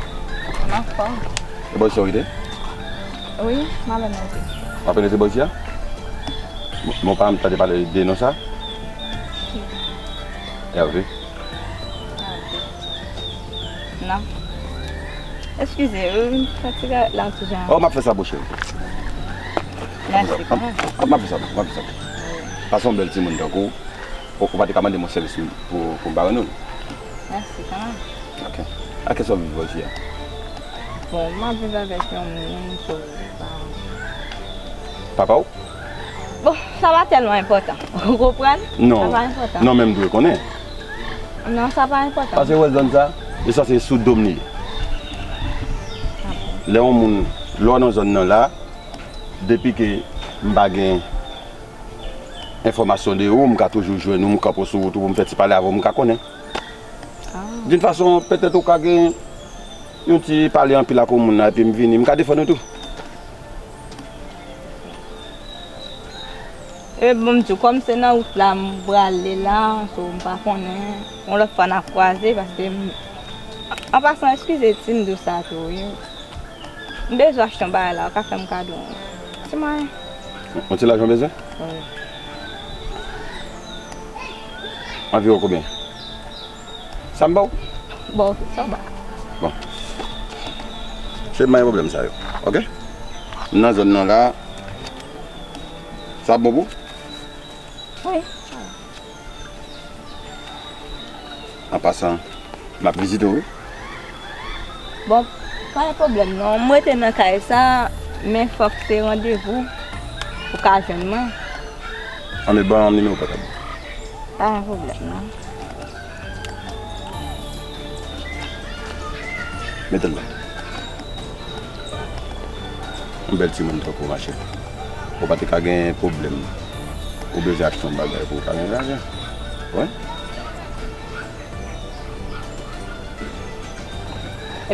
M anfòm. E bò isi w rete? Wi, m avè m rete. W ap rete bò isi a? Bon, bon, pa m tande pale de non sa? Ki? Hervé. Non. Eskize, wi, m fè sigarèt la yon ti jan. Oh, m ap fè sa, bò cheri. Mèsi kanmenm. M ap fè sa, m ap fè sa. Pase yon bèl timoun tankou w, ou pa te ka mande m yon sèvis pou, pou m pa rann ou l. Mèsi kanmenm. Ok. Ak kiyès w ap viv jodi a? Bon, m ap viv avèk yon moun, so, pa... Papa w? Bon, sa pa tèlman enpòtan. Ou konprann? Non. Sa pa enpòtan. Non, men m dwe konnen. Non, sa pa enpòtan. Paske w wè zòn sa, li sanse sou do m li ye. Lè yon moun, lè w nan zòn nan la, depi ke m pa gen enfòmasyon de ou, m ka toujou jwenn ou, m kanpe w sou wout ou pou m fè ti pale avè w, m ka konnen. Ah, D'une façon, petèt ou ka gen yon ti pale anpil ak yon moun la, epi m vini, m ka defann ou tou. E bon, m di w, kòm se nan wout la m prale la, so m pa konnen. Yon lòt fwa n ap kwaze, paske m, an pasan, eskize si m di w sa tou, wi. M bezwen achte yon bagay la, ou ka fè m kado yon ti mwayen? Yon ti lajan w bezwen? Wi. Anviwon konbyen? Sa m ba w? Bon, ok, sa w ba. Bon. Cheri, m pa gen pwoblèm sa yo. Ok? M nan zòn nan la. Sa bon pou w? Wi. An pasan, m ap vizite w, wi. Bon, pa gen pwoblèm non. M rete nan kay sa, men fòk se randevou ou ka jwenn mwen. Anben, ban m nimewo pòtab ou. Pa gen pwoblèm non. Mete l la. Yon bèl timoun tankou w, machè. Ou pa te ka gen pwoblèm. Ou bezwen achte yon bagay pou w ka gen lajan. Wi.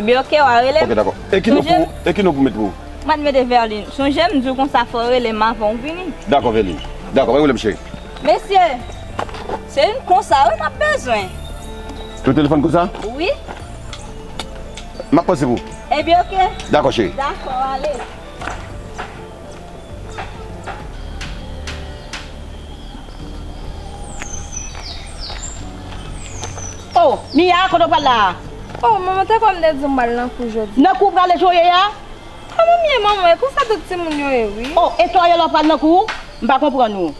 Ebyen, ok, w a rele m. Ok, dakò. E ki non pou, e ki non pou mete pou ou? Mwen mete Verline. Sonje m di w konsa fò w rele m avan w vini. Dakò, Verline. Dakò, pa gen pwoblèm, cheri. Mesye, se youn konsa wi m ap bezwen. Yon telefòn konsa? Wi. M ap panse pou ou. Ebyen, ok. Dakò, cheri. Dakò, ale. Oh, Mia, kote w pral la a? Oh, manman, te kwè m te di w m pral nan kou jodi. Nan kou w prale jan w ye a? Kòman m ye, manman? E konsa tout timoun yo ye, wi. Oh, e twa yo la w pral nan kou? M pa konprann ou.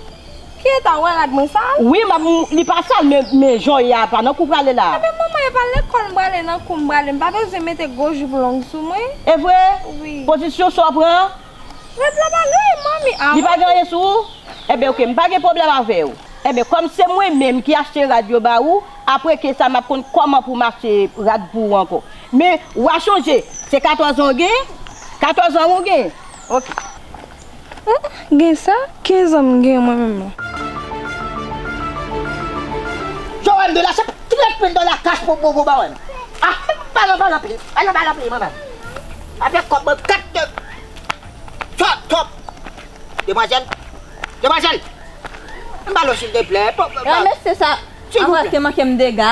Ki eta w wè rad mwen sal? Wi, m ap, li pa sal, men, men jan w ye a pa nan kou w prale la. Ebyen, manman, e pa lekòl m prale, nan kou m prale. M pa bezwen mete gwo jip long sou mwen. E vre? Wi. Pozisyon sa w pran? Rad la pa lwen, manmi. Ah, li pa gen anyen sou ou? Ebyen, ok, m pa gen pwoblèm avè w. Ebyen, kòm se mwen menm ki achte rad yo ba ou, apre ke sa, m ap konn kòman pou m achte rad pou ou ankò. Men, w a chonje, se katòz an w gen? Katòz an w gen? Ok. Ah, gen sa? Kenz an m gen mwen menm non. Sa w wè m de la, se trant mil dola kach pou, pou, pou ba wè m. Ah, pa nan, pa nan pil, pa nan, pa nan pil, manman. Avèk kòb mwen, kat de. Top, top. Demwazèl, demwazèl, m ba l silteplè. Yon mesye sa, silvouplè, avè te manke m dega.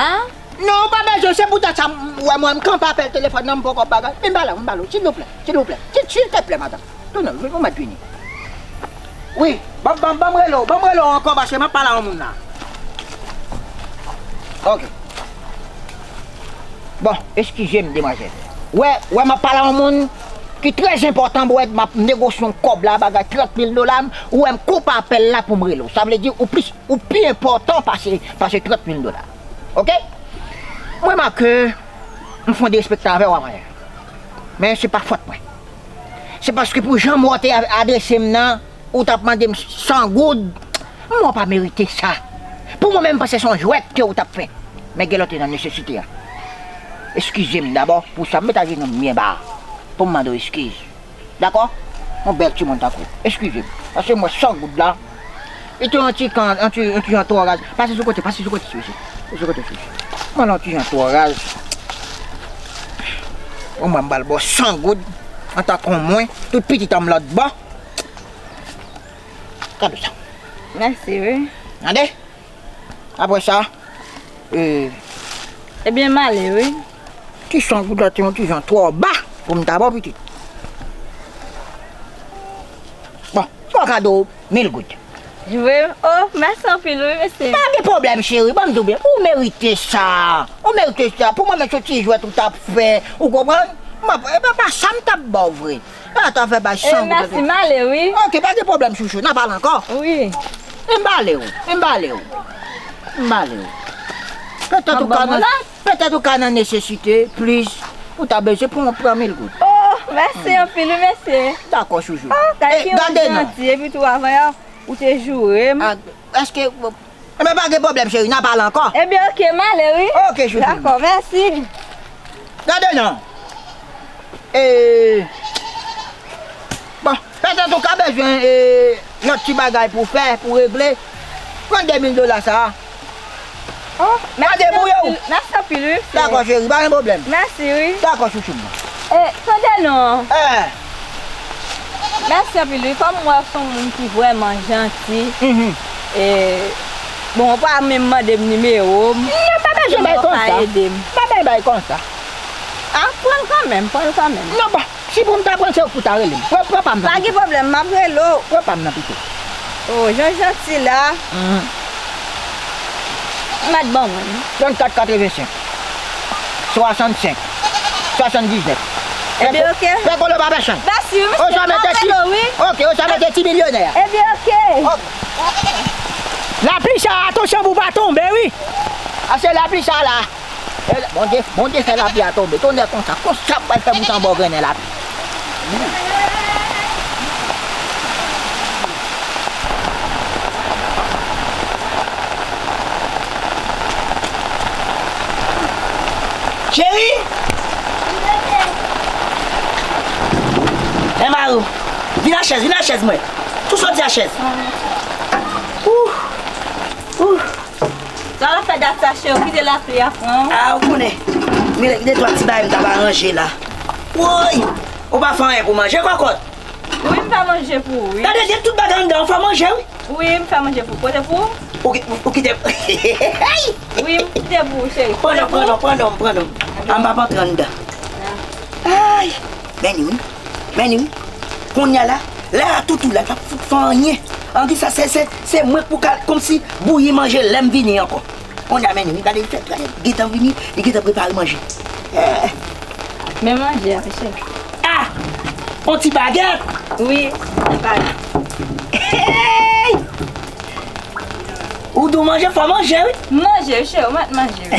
Non, ou pa bezwen, se poutèt sa, m wè mwen, m kanpe apèl telefòn nan, m poko bagay. Men m ba l, m ba l, silvouplè, silvouplè, sil, silteplè, madanm. Tounen, ou mèt vini. Wi, ban, ban, ban m rele w, ban m rele w ankò, paske m ap pale a yon moun la. Ok. Bon, eskize m, demwazèl. Wè, wè, m ap pale a yon moun ki trè enpòtan, wè, m ap negosye yon kòb la, bagay trant mil dola, ou wè, m koupe apèl la pou m rele w. Sa vle di, ou plis, ou pi enpòtan pase, pase trant mil dola. Ok? Mwen make, m fè yon derespektan avè w, avanyè. Men se pa fòt mwen. Se paske pou jan mwen te a-, adrese m nan, ou t ap mande m san goud, mwen pa merite sa. Pou mwen menm, m panse se yon jwèt ke ou t ap fè. Men gen lè w te nan nesesite a. Eskize m dabò pou sa, m met ajenou m byen ba pou m mande w eskiz. Dakò? Yon bèl timoun tankou w. Eskize m. Paske mwen san goud la, li te yon ti kan, yon ti, yon ti jan twò raz. Pase sou kote, pase sou kote, sou isi. Pase sou kote, sou isi. Mwen yon ti jan twò raz. Bon, mwen m ba l bò san goud, antanke yon mwen, tout pitit an m lòt bò. Kado sa. Mèsi, wi. Tande? Apre sa, e, ebyen, m ale, wi. Ti san goud la te yon ti jan twò ba pou m ta ba w pitit. Bon, fò kado mil goud. Vre? Oh, mèsi anpil, wi, mesye. Pa gen pwoblèm, cheri, ban m di w byen. Ou merite sa. Ou merite sa. Pou mwen menm, se yon ti jwèt ou t ap fè. Ou konprann? M ap, e pa, pa sa m t ap ba w vre. A, ta fè bay san goud. Mèsi, m ale, wi. Ok, pa gen pwoblèm, chouchou. N a pale ankò. Wi. M ba ale w. M ba ale w. M ba ale w. Petèt ou ka nan, petèt ou ka nan nesesite plis, ou ta bezwen pran, pran mil goud. Oh, mèsi anpil, wi, mesye. Dakò, chouchou. Oh, gade ki moun janti, epi tou avanyè, ou te joure m. A, èske, enben, pa gen pwoblèm, cheri, n a pale ankò. Ebyen, ok, m ale, wi. Ok, chouchou. Dakò, mèsi. Gade non. E, bon, petèt ou ka bezwen, e, lòt ti bagay pou fè, pou regle. Pran de mil dola sa a. Oh, mèsi anpil, mèsi anpil, wi. Dakò, cheri, pa gen pwoblèm. Mèsi, wi. Dakò, chouchou m. E, tande non. Eh. Mèsi anpil, wi. Kòm m wè w se yon moun ki vrèman janti, e, bon, w pa menm mande m nimewo m. Non, pa bezwen bay konsa. Pa bezwen bay konsa. A, pran l kanmenm, pran l kanmenm. Non, pa. Si pou m ta pran, se ou pou ta rele m. Pran, pran pa m nan pito. Pa gen pwoblèm, m ap rele w. Pran pa m nan pito. O, jan w janti la. M mèt ban mwen. Trannkat katrevensenk. Swasannsenk. Swasanndiznèf. Ebyen, oke. Fè kole pa pèsonn. Mèsi, wi, mesye. M ap rele w, wi. Oke, ou sa mete ti milyonè a. Ebyen, oke. Lapli sa, atansyon pou w pa tonbe, wi. A se lapli sa la. E, Bondye, Bondye fè lapli a tonbe. Tonnè konsa, konsa pral fè bout anba w grennen lapli. Cheri! Lè mari w. Vin a chèz, vin a chèz mwen. Tou soti a chèz. Ouh! Ouh! Sa w ap fè dat sa, cheri, w kite lapli a pran w. A, ou konnen. Men de twa ti bagay m t ap aranje la. Woy! Ou pa fè anyen pou manje, kòkòt? Wi, m fè manje pou ou, wi. Gade, gen tout bagay anndan, ou fè manje, wi. Wi, m fè manje pou ou. Pote pou ou. Ou ki-, ou kite. Wi, m kite pou ou, cheri. Pran non, pran non, pran non, pran non. A, m p ap antre anndan. Ay! Men ni wi. Men ni wi. Kounye a la, lè a toutou la, l p ap fout fè anyen. An ki sa, se, se, se mwen k pou ka, kòmsi bouyi manje lè m vini ankò. Kounye a, men ni wi, gade li fè, gade, li gentan vini, li gentan prepare manje. Eh. Men manje a, cheri. Ah! On ti bagèt? Wi, bagèt. Hey! Ou di w manje, fò manje, wi. Manje, wi, cheri, ou mèt manje, wi.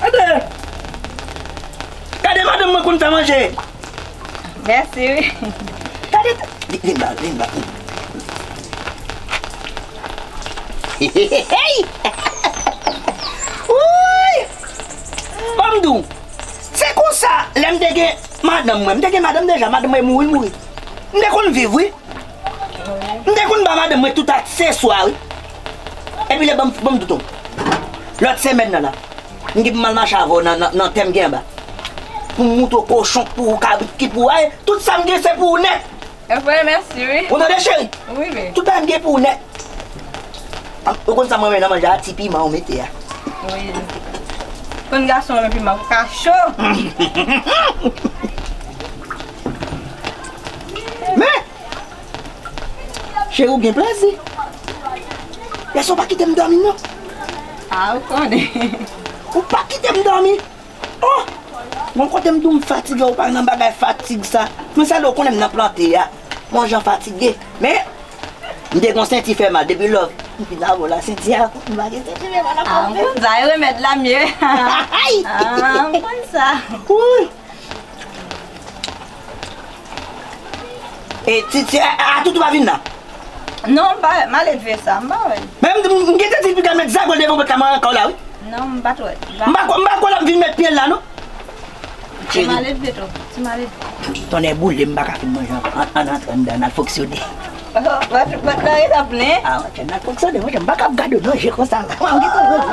Gade! Gade madanm mwen konn fè manje. Mèsi, wi. Gade, vin, vin ba, vin ba. Hey! Wouy! Ban m di w, se konsa, lè m te gen madanm mwen, m te gen madanm deja, madanm mwen mouri, l mouri. M te konn viv, wi. M te konn ba madanm mwen tout akseswa, wi. Epi lè, ban m, ban m di w, lòt semèn nan la, m gen pou m al mache avè w nan, nan, nan tè m gen anba. Pou m moutre w kochon, pou w kabrit ki pou w, ay, tout sa m gen se pou ou nèt. Epa, mèsi, wi. Ou tande, cheri? Wi, men. Tout bagay m gen pou ou nèt. Ou konn sa m renmen nan manje a? Ti piman ou mete a. Wi. Konn gason renmen piman pou ka cho. Men, cheri, ou gen plezi. Lè sa w pa kite m dòmi, non. A, ou konnen. Ou pa kite m dòmi. Oh! Bon, kote m di w m fatige, ou pa nan bagay fatig sa. Men sa lè w konnen m nan plante a. Bon jan fatige. Men, m te gon senti fè mal depi lò. M vin avè w la, senti a, m pa gen senti fè mal ankò. Ah, m konn sa, e remèd la m ye. Ay! Ah, m konn sa. Wouy! E ti, ti, a, a, Toutou pa vin la? Non, m pa wè, m al leve sa, m pa wè. Men m, m, m gentan di l piga met zago l devan pòt la, m antre ankò la, wi. Non, m pa t wè. M pa kwè, m pa kwè l ap vin met pye l la, non. Ti maledve tou, ti maledve. Tonnè boule, m pa ka fin manje an, an, an antre anndan, n al fonksyone. Pòt, pòt la ret ap plen. Ah, monchè, n al fonksyone, monchè, m pa ka ap gade w nan je konsa la. Mwen, m gentan manje.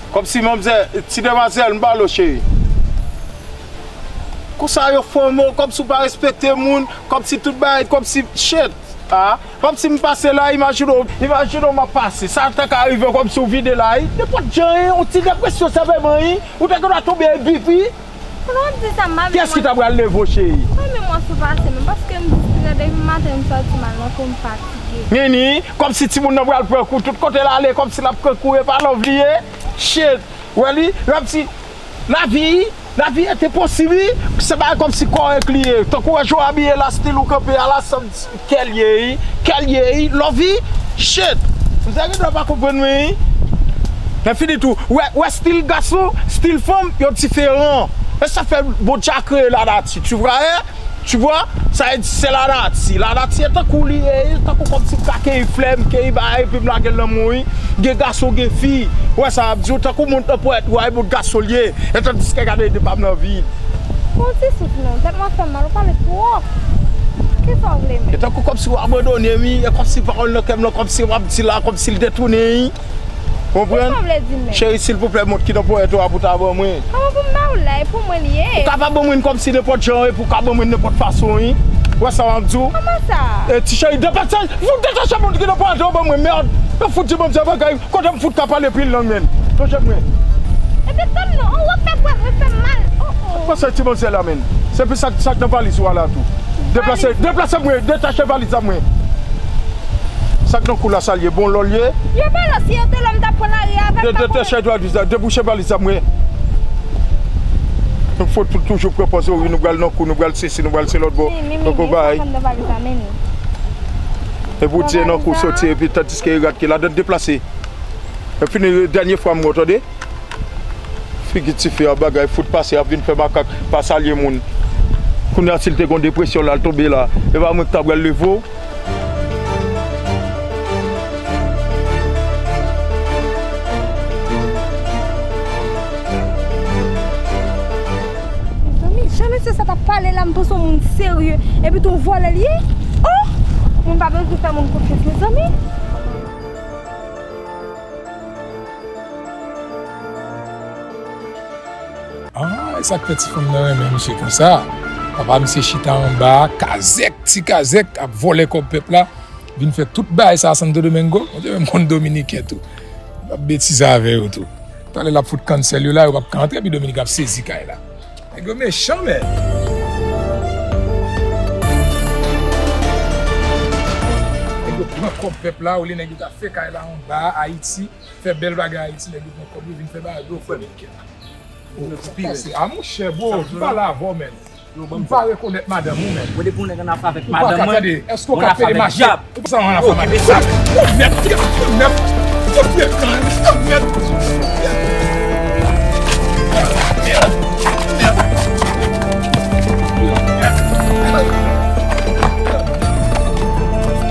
Kòmsi manmzèl, ti demwazèl, m pale w cheri. Konsa yo fòme w, kòmsi w pa respekte moun, kòmsi tout bagay, kòmsi, shit, ah. Kòmsi m pase la, imajine w, imajine w m ap pase. Sa ta ka rive w kòmsi w vide la, wi. Nenpòt jan, wi, yon ti depresyon senpleman, wi. Ou te gendwa tonbe epi, wi. Kòman w ap di sa, m pa menm wè. Kiyès ki ta pral leve w, cheri? M pa menm wè si w pase menm, paske m distrè depi maten, m sòti m al nan kou, m fatige. Nini, kòmsi timoun nan pral pran kou, tout kote l ale, kòmsi l ap pran kou, e pa love li ye. Shit, wè li, l ap di, lavi, lavi enposib, wi. Se bagay kòmsi kòrèk li ye. Tankou wè jan w abiye la, stil ou kanpe a la, sanm kè l ye, wi. Kè l ye, wi. Love, wi. Shit. Misye gendwa pa konprann mwen, wi. Men fini tou. Wè, wè stil gason, stil fanm, yo diferan. E sa fè Bondye a kreye lanati, tu vois, hein? Tu vois? Sa vle di se lanati. Lanati e tankou li ye, tankou kòmsi m ka keyi flè, m keyi bagay, epi m lage l nan men w, wi. Gen gason, gen fi. Ou wè sa m ap di w, tankou moun nan pòt, ou wè, moun gason l ye. E tandiske gade de pa m nan vid. Pran ti souf non, tèt mwen fè m mal, ou pale twòp. Kisa w vle menm? E tankou kòmsi w abandone m, wi. E kòmsi pawòl nan kè m lan, kòmsi w ap di la, kòmsi l detounen, wi. Konprann? Kisa w vle di menm? Cheri, silvouplè, mont ki nan ponyèt ou a pou ta ban mwen. Kòman pou m ba w la? E pou mwen li ye. Ou ka pa ban mwen kòmsi nenpòt jan, epi ou ka ban mwen nenpòt fason, wi. Ou wè sa w ap di w? Kòman sa? E ti cheri, deplase, fout detache moun ki nan ponyèt ou ban mwen, mèd. Yo fout di manzè bagay, kote m fout ka pale pil lang, menn. Lonje mwen. Epi tann non, w ap fè pwèt mwen fè m mal. Oh, oh. Pase ti manzè la, menn. Se pou sa, sa k nan valiz ou a la tou. Deplase, deplase mwen, detache valiz la mwen. Sa k nan kou la, sa l ye? Bon lò l ye? Yo pa lò, si yo te lò, m t ap pran lari avè l, de, de, papa. Detache valiz la, debouche valiz la mwen. Nou fout tou toujou pran pòz, wi, nou pral nan kou, nou pral sesi, nou pral se lòt bò. Donk, ou bay. Epi w di nan kou soti, epi tandiske rat ki ladan deplase. E fini, dènye fwa m wè w, tande? Figi tifi a bagay fout pase, ap vin fè makak, pa salye moun. Kounye a, si l te gon depresyon la, l tonbe la, e pa mwen ki ta pral leve w? Mezanmi, jan mesye sa t ap pale la, m panse yon moun serye, epi tou yon vòlè l ye. Oh! Moun pa bezwen fè moun konfyans, mezanmi. Ah, e sa k fè ti fanm nan renmen misye konsa. Papa misye chita anba, kazèk, ti kazèk, ap vòlè kòb pèp la. Vin fè tout bagay sa a Santo Domingo. Monchè, menm konn dominiken tou. M ap betize avè yo tou. Talè l ap fout cancel yo la, yo p ap ka antre, epi Dominik ap sezi kay la. Nèg yo mechan, men. Nèg yo pran kòb pèp la, olye nèg yo ta fè kay la anba Ayiti, fè bèl bagay Ayiti, nèg yo pran kòb yo vin fè bagay yo fè dominiken. Oh, sa pase. Ah, monchè, bro, m pale avè w, men. M pa rekonèt madanm ou, men. Ou depi yon nèg an afè avèk madanm mwen, tande, èske w ka pede mache? Ou pa sa yon afè madanm. Oh, mèt, mèt, mèt.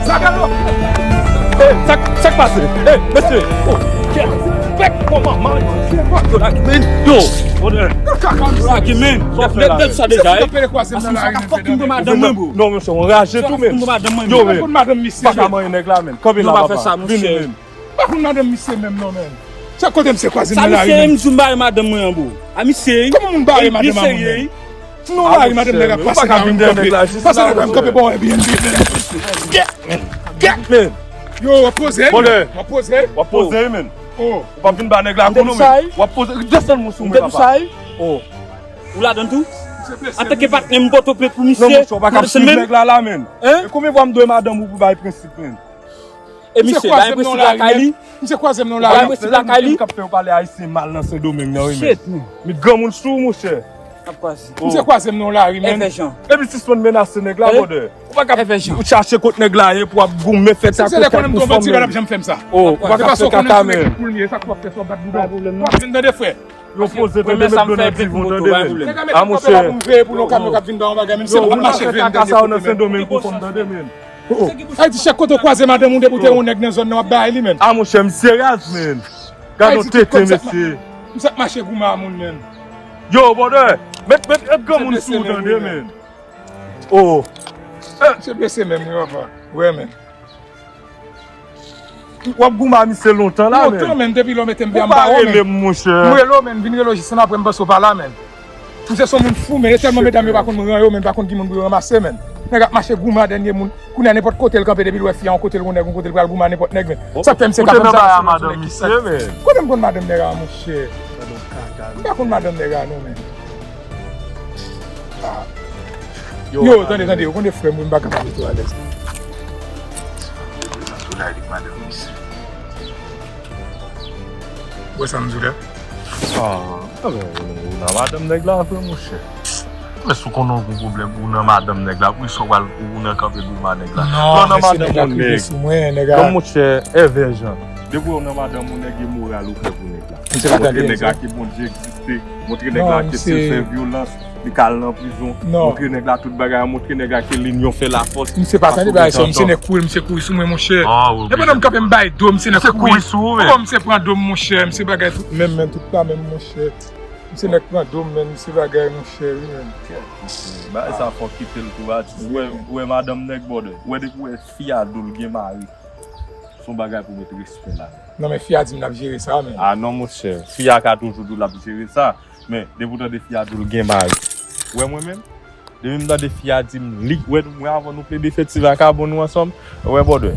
Zagalo! Hey, sa, sa k pase? Hey, mesye! Oh, kèt! Bèk, kòman, man? Se pa yo lage, men. Yo, brother. Yo lage, men. Sa w fè la, men? Sa deja, eh. Asou sa ka fòk m pran madanm mwen, bro. Non, mesye, on raje tou, men. Yo, men. Pa ka manyen nèg la, men. Kanpe la, papa. Vini, men. Pa konn madanm misye menm non, men. Se kote misye kwaze m nan lari, men. Sa misye ye, m di w m bare madanm mwen an, bro. A misye ye. Kòman moun bare madanm a moun, men? Si nou mari madanm nèg ap pase la, ou kanpe. Pase la, ou kanpe bò Airbnb, men. Gèt, men. Gèt, men. Yo, w ap poze, men. W ap poze. W ap poze, men. Oh. Ou p ap vin ba nèg la kou non, men. W ap poze. Desann moun sou mwen, papa. Oh. Ou ladann tou? Antanke patnè, m pote w plent pou misye. Non, monchè, ou pa ka swiv nèg la, la, men. Hein? E konbyen fwa m dwe madanm ou pou bay prensip, men? E misye, bay prensip lakay li. Misye kwaze m nan lari. Bay prensip lakay li. M k ap fè yo pale ayisyen mal nan Sendomeng nan, wi, men. Shit, man. Met granmoun sou ou, monchè. Ap kwaze. Misye kwaze m nan lari, men. Èvè Jan. Epi sispann menase nèg la, brother. Ou pa ka chache kot nèg la ye pou ap goumen, fè sa pou fè pou fanm nan. Oh, ou pa ka fè kaka, men. Ou ap vin tande, frè. Yo poze tande, met dlo nan divan, tande, men. A, monchè. Yo, ou pa ka fè kaka sa yo nan Sendomeng pou fanm, tande, men. Oh, oh. Sa vle di chak kote w kwaze madanm ou depi w te yon nèg nan zòn nan w ap bay li, men. A, monchè, misye raz, men. Gad yon tenten, mesye. Misye ap mache goumen a moun, men. Yo, brother, met, met, met granmoun sou ou, tande, men. Oh. Misye blese menm, wi, papa. Wè, men. W ap goumen a misye lontan la, men. Lontan, men, depi lè w mete m byen, m pa rele m, monchè. M rele w, men, vin rele w jis annapre, m panse w pa la, men. Misye se yon moun fou, men, e tèlman medam yo pa konn ran yo, men, pa konn ki moun pou yo ranmase, men. Nèg ap mache goumen a dènye moun. Kounye a, nenpòt kote l kanpe, depi l wè fi a yon kote, l yon nèg yon kote, l pral goumen a nenpòt nèg, men. Sa k fè misye ka konn sa, madanm misye, men. Kote m konn madanm nèg a, monchè? M pa konn madanm nèg a, non, men. Yo, tande, tande, ou konnen frè m, wi, m pa kapab rete alèz. Ou wè sa m di w la? Ah, ou nan madanm nèg la vre, monchè. Mwen si w konnen w gon pwoblèm, ou nan madanm nèg la, poukisa w pral, ou nan kanpe goumen a nèg la? Non, nan madanm yon nèg. Non, monchè, Èvè Jan. Depi w nan madanm ou, nèg, e moral ou fè pou nèg la. Montre nèg la ke Bondye egziste. Montre nèg la ke si l fè vyolans, li ka al nan prizon. Montre nèg la tout bagay. Montre nèg la ke linyon fè lafòs. Misye pa tande bagay sa, misye nèk kouri, misye kouri sou mwen, monchè. E pandan m kanpe m bay do, misye nèk kouri. Misye kouri sou ou, men. Misye pran do m, monchè. Misye bagay tout menm, men tout la menm, monchè. Misye nèk pran do m, men misye bagay, monchè, wi, men. Bagay sa fò kite l tou, atis. Ou wè, ou wè madanm nèg, brother. Ou wè depi w wè fi a di w l gen mari. Se yon bagay pou met respè ladan. Non, men fi a di m l ap jere sa, men. Ah non, monchè. Fi a ka toujou di w l ap jere sa. Men, depi w tande fi a di w l gen mari. Ou wè mwen menm? Depi m tande fi a di m li. Ou wè, mwen avan nou plede fè ti vakabon nou ansanm. Ou wè, brother.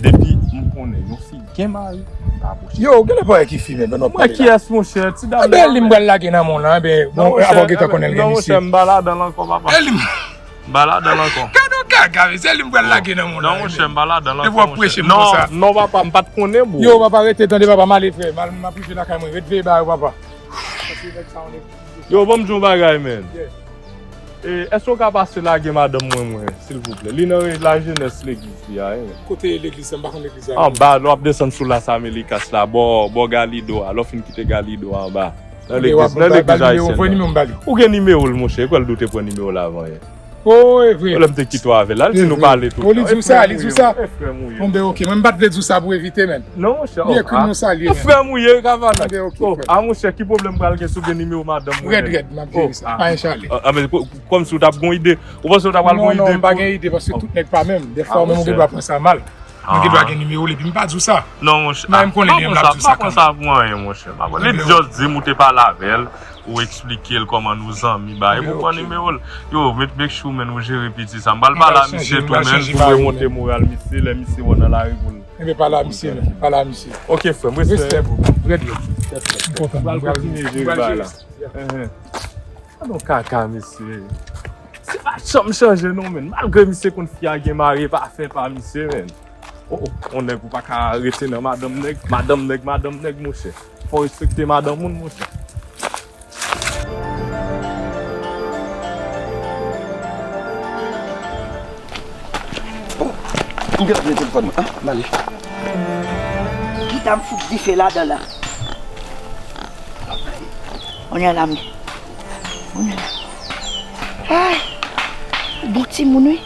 Depi m konnen yon fi gen mari, m pa pwoche. Yo, genlè pa wè ki fi, men, nou ap pale la. Mwen kiyès, monchè? Ti dam nan. Anben, li m pral lage nan men w lan, anben, bon, avan w gentan konnen l gen misye. Non, monchè, m pa ladan l ankò, papa. E li m M pa ladan l ankò. Gade yon kaka, mesye, li m pral lage nan moun nan. Non, monchè, m pa ladan l ankò, monchè. Depi w ap preche m konsa. Non, non, papa, m pa t konnen, bro. Yo, papa, rete, tande, papa, m ale, frè. M al, m ap rive lakay mwen. Ret veye ba yo, papa. Yo, ban m di w yon bagay, man. E, èske w ka pase lage madanm mwen, mwen, silvouplè? Li nan re-, lajenès legliz li a, wi. Kote legliz la? M pa konn legliz la. Anba, lè w ap desann sou Las Américas la, bò, bò Galido a, lè w fin kite Galido a anba. Nan legliz, nan legliz ayisyen nan. Voye nimewo m ba li. Ou gen nimewo l, monchè. Kwè l di w te pran nimewo l avan yè. O, e vre. Lè m te kite w avè l la, l di nou pale tout tan. O, li di w sa, li di w sa. E frè m ou ye. Bon, ben, oke. Mwen, m pa t vle di w sa pou evite, men. Non, monchè. Li ekri m yon salye, men. Frè m ou ye, Kavana. Bon, ben, oke, frè. A, monchè, ki pwoblèm pral gen si w gen nimewo madanm mwen? Rèd, rèd, m ap jere sa. Pa gen chale. A, men, kòmsi w t ap gen yon ide. Ou panse w t ap pral gen yon ide? Non, non, m pa gen ide, paske tout nèg pa menm. Dèfwa, ou menm, ou gen dwa pran sa mal. Mwen gen dwa gen nimewo l epi m pa di w sa. Non, monchè. Mwen menm konnen li menm l ap di w sa kanmenm. Pa pran sa pou anyen, monchè. Pa pran. Li just di m ou te pale avè l, ou eksplike l kòman nou zanmi, ba, epi ou pran nimewo l. Yo, make, make sure, man, ou jere piti sa. M pral pale a misye tou, man, pou remonte moral misye, lè misye wè w nan lari pou l. Enben, pale a misye, man. Pale a misye. Oke, frè m, respè. Respè, bro. Rèd, rèd. M kontan. M pral kontinye jere bagay la. Gade yon kaka, mesye. Se pa janm chanje non, men. Malgre misye konn fi a gen mari, e pa fè pa misye, men. O, o, yon nèg ou pa ka rete nan madanm nèg, madanm nèg, madanm nèg, monchè. Fò w respekte madanm moun, monchè. O, m gentan pran telefòn mwen, an, m ale. Kite m fout dife ladan la. Kounye a la, men. Kounye a la. Ay! Bon timoun, wi.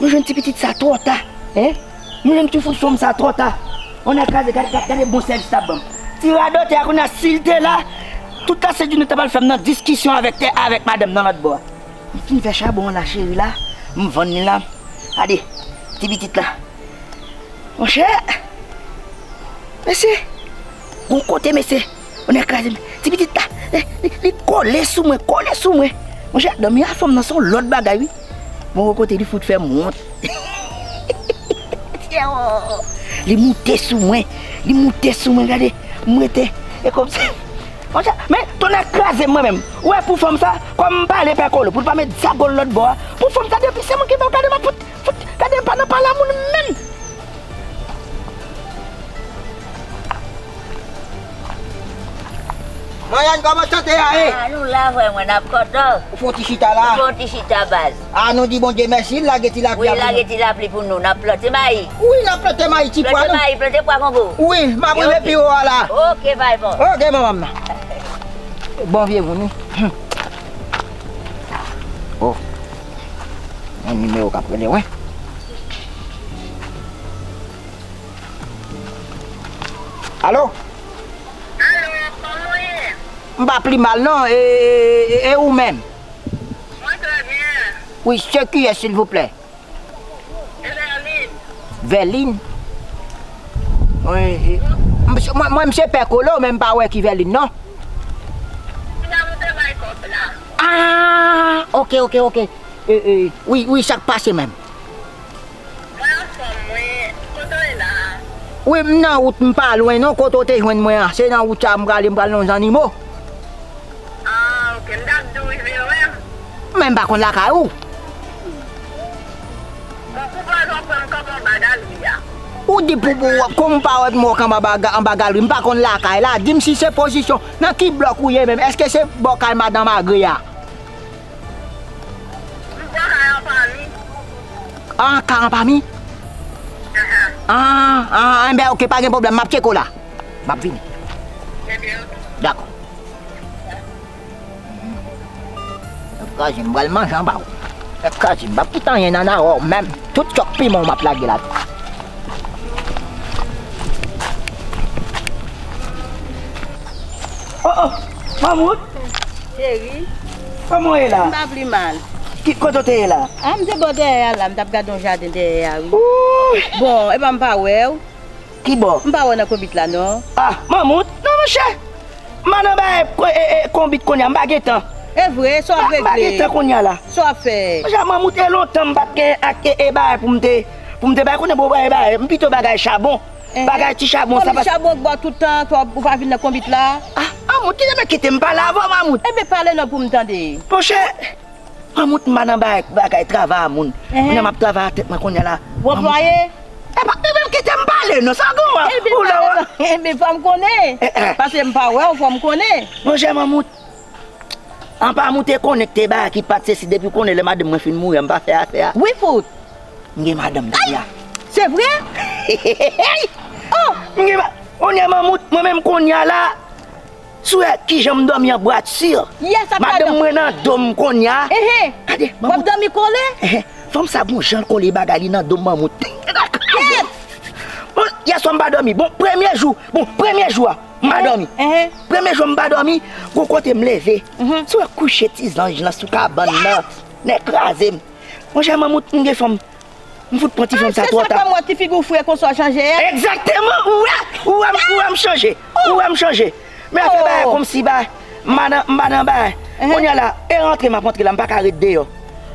Nou jwenn ti pitit sa twò ta, en? Nou jwenn ti fout fanm sa twò ta. Kounye a kraze, gade, gade, gade bon sèvis l ap ban m. Ti radòtè a, kounye a, si l te la, tout la se di nou ta pral fè m nan diskisyon avèk tè, avèk madanm nan lòt bò a. M fin fè chabon an la, cheri la, m vann li la. Gade, ti pitit la. Monchè! Mesye! Gon kote, mesye! Onè kraze m. Ti pitit la, eh, li, li kole sou mwen, kole sou mwen. Monchè, danmi a fanm nan se yon lòt bagay, wi. Bon, gon kote li fout fè m wont. Li moute sou mwen, li moute sou mwen, gade, m rete. E kòmsi, monchè, men, tonnè kraze m mwen menm. Ou wè pou fanm sa, kòm m pale pè Kolo, pou l pa met dyab lòt bò a. Pou fanm sa, depi se mwen ki ba w, gade m ap fout, fout, gade m pa nan pale a moun menm. Mwen, kòman sante a ye? A, nou la, frè mwen, n ap kontan. Ou fè yon ti chita la? Ou fè yon ti chita, baz. A, nou di Bondye mèsi, l lage ti lapli pou nou. Wi, l lage ti lapli pou nou, n ap plante mayi. Wi, n ap plante mayi, ti pwa, non? Plante mayi, plante pwa kongo. Wi, m ap rive pi wo a la. Oke, bay bon. Oke, manman m nan. Bon vye moun, wi. O. Yon nimewo k ap rele, wi. Alo? Alo, kòman w ye? M pa pi mal non, e, e, e, e ou menm? Mwen trè byen. Wi, se kiyès, silvouplè? E Vèlin. Vèlin? Wi, e, m, mwen, mwen, m se Pè Kolo, men m pa wè ki Vèlin non. Li la moute bay kòb la. A, oke, oke, oke. E, e, wi, wi, sa k pase menm? Mwen anfòm, wi. Kote w ye la a? Wi, m nan wout, m pa lwen non, kote w te jwenn mwen an. Se nan wout sa a m prale, m pral nan yon zannimo. A, oke, m t ap di w rive wè m. Men m pa konn lakay ou. Bon, pou pran jan w pran m kanpe anba galri a. Ou di pou, pou, kòman w pa wè m wè w kanpe anba ga-, anba galri, m pa konn lakay la. Di m si se pozisyon, nan ki blòk ou ye menm? Èske se bò kay madanm Agri a? M bò kay Anpami. An, kay Anpami? Ahan. Ah, ah, enben, oke, pa gen pwoblèm, m ap tcheke w la. M ap vini. Dakò. Nèg kraze, m pral manje anba w. Nèg kraze, m p ap kite anyen nan nawa w menm. Tout chòk piman w m ap lage la. Oh, oh, Mamout! Cheri. Kòman w ye la? M pa pli mal. Ki kote w te ye la? Ah, m te bò dèyè a la, m t ap gade yon jaden dèyè a, wi. Ooh! Bon, e pa m pa wè w. Ki bò? M pa wè w nan konbit la, non. Ah, Mamout? Non, monchè. M pa nan bagay ko-, e, e, konbit kounye a, m pa gen tan. E vre, sa w ap regle? M pa gen tan kounye a la. Sa w ap fè? Monchè, Mamout, e lontan m pa t gen ak, e, e bagay pou m te, pou m te bay konnen bon bagay, bagay. M pito bagay chabon. Ehe. Bagay ti chabon, sa pa. Konbit chabon k ba w tout tan, ke w pa vin nan konbit la? Ah, Mamout, kite m, kite m pale avè w, Mamout. Enben, pale non pou m tande. Monchè, Mamout, m pa nan bagay, bagay travay a moun. Ehe. Kounye a m ap travay a tèt mwen kounye a la. W anplwaye? Epa, enben, kite m pale non, sa gon an. Enben, pale non. Enben, fò m konnen. Eh, eh. Paske m pa wè w, fò m konnen. Monchè, Mamout, an pa moute konnen ki te bagay ki pa t sesi, depi w konnen lè madanm mwen fin mouri, m pa fè afè a. Wi, fout. M gen madanm depi a. Se vre? Oh! M gen ma-, kounye a, Mamout, mwen menm kounye a la, si w wè kijan m dòmi an bwat si. Madanm mwen nan do m kounye a. Ehe. Gade, Mamout. W ap dòmi kole? Ehe. Fanm sa gon jan l kole bagay li nan do m, Mamout. Yes! Bon, yèswa m pa dòmi. Bon, premye jou, bon, premye jou a, m pa dòmi. Ehe. Premye jou a m pa dòmi, gon kote m leve. Mhm. Si w wè kouche ti zanj lan sou kabann nan, nèg kraze m. Monchè, Mamout, m gen fanm. M fout pran ti fanm sa twò ta. Se sa k fè m wè ti figi w fre konsa w chanje a. Egzakteman, ou wè, ou wè m, ou wè m chanje. Ou wè m chanje. Men afè bagay kòmsi bagay, m pa nan, m pa nan bagay. Kounye a la, e rantre m ap rantre la, m pa ka ret deyò.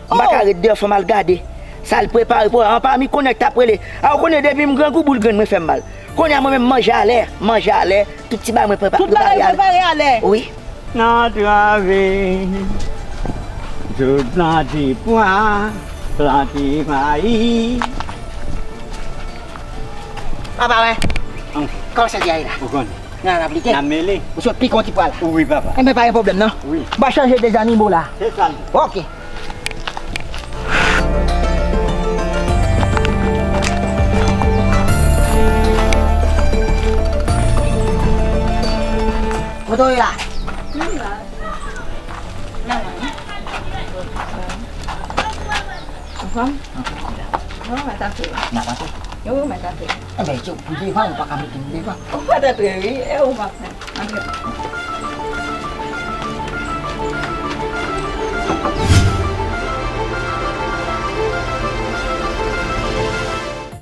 M pa ka ret deyò, fò m al gade sa l prepare pou an pami konnen k t ap rele. A, ou konnen depi m grangou boul grenn mwen fè m mal. Kounye a mwen menm manje alè, manje alè, tout ti bagay mwen prepa-, prepare alè. Tout bagay prepare alè. Wi. Nan trave, tout plante pwa, plante mayi. Papa, wè. Kòman sa te ye la? Ou konnen. Nan aplike. Nan mele. Ou sot pike yon ti pwa la. Wi, papa. Enben, pa gen pwoblèm, non. Wi. M va chanje de zanimo la. Se sa l ye. Oke. Kote w ye la? M la. Nan mwen. Anfòm? Anfòm, kounya. Bon, mèt afe. N ap antre? Wi, mèt afe. Enben, se pou devan, ou pa ka mete m devan. Ou mèt antre, wi. E ou m ap fè? Antre.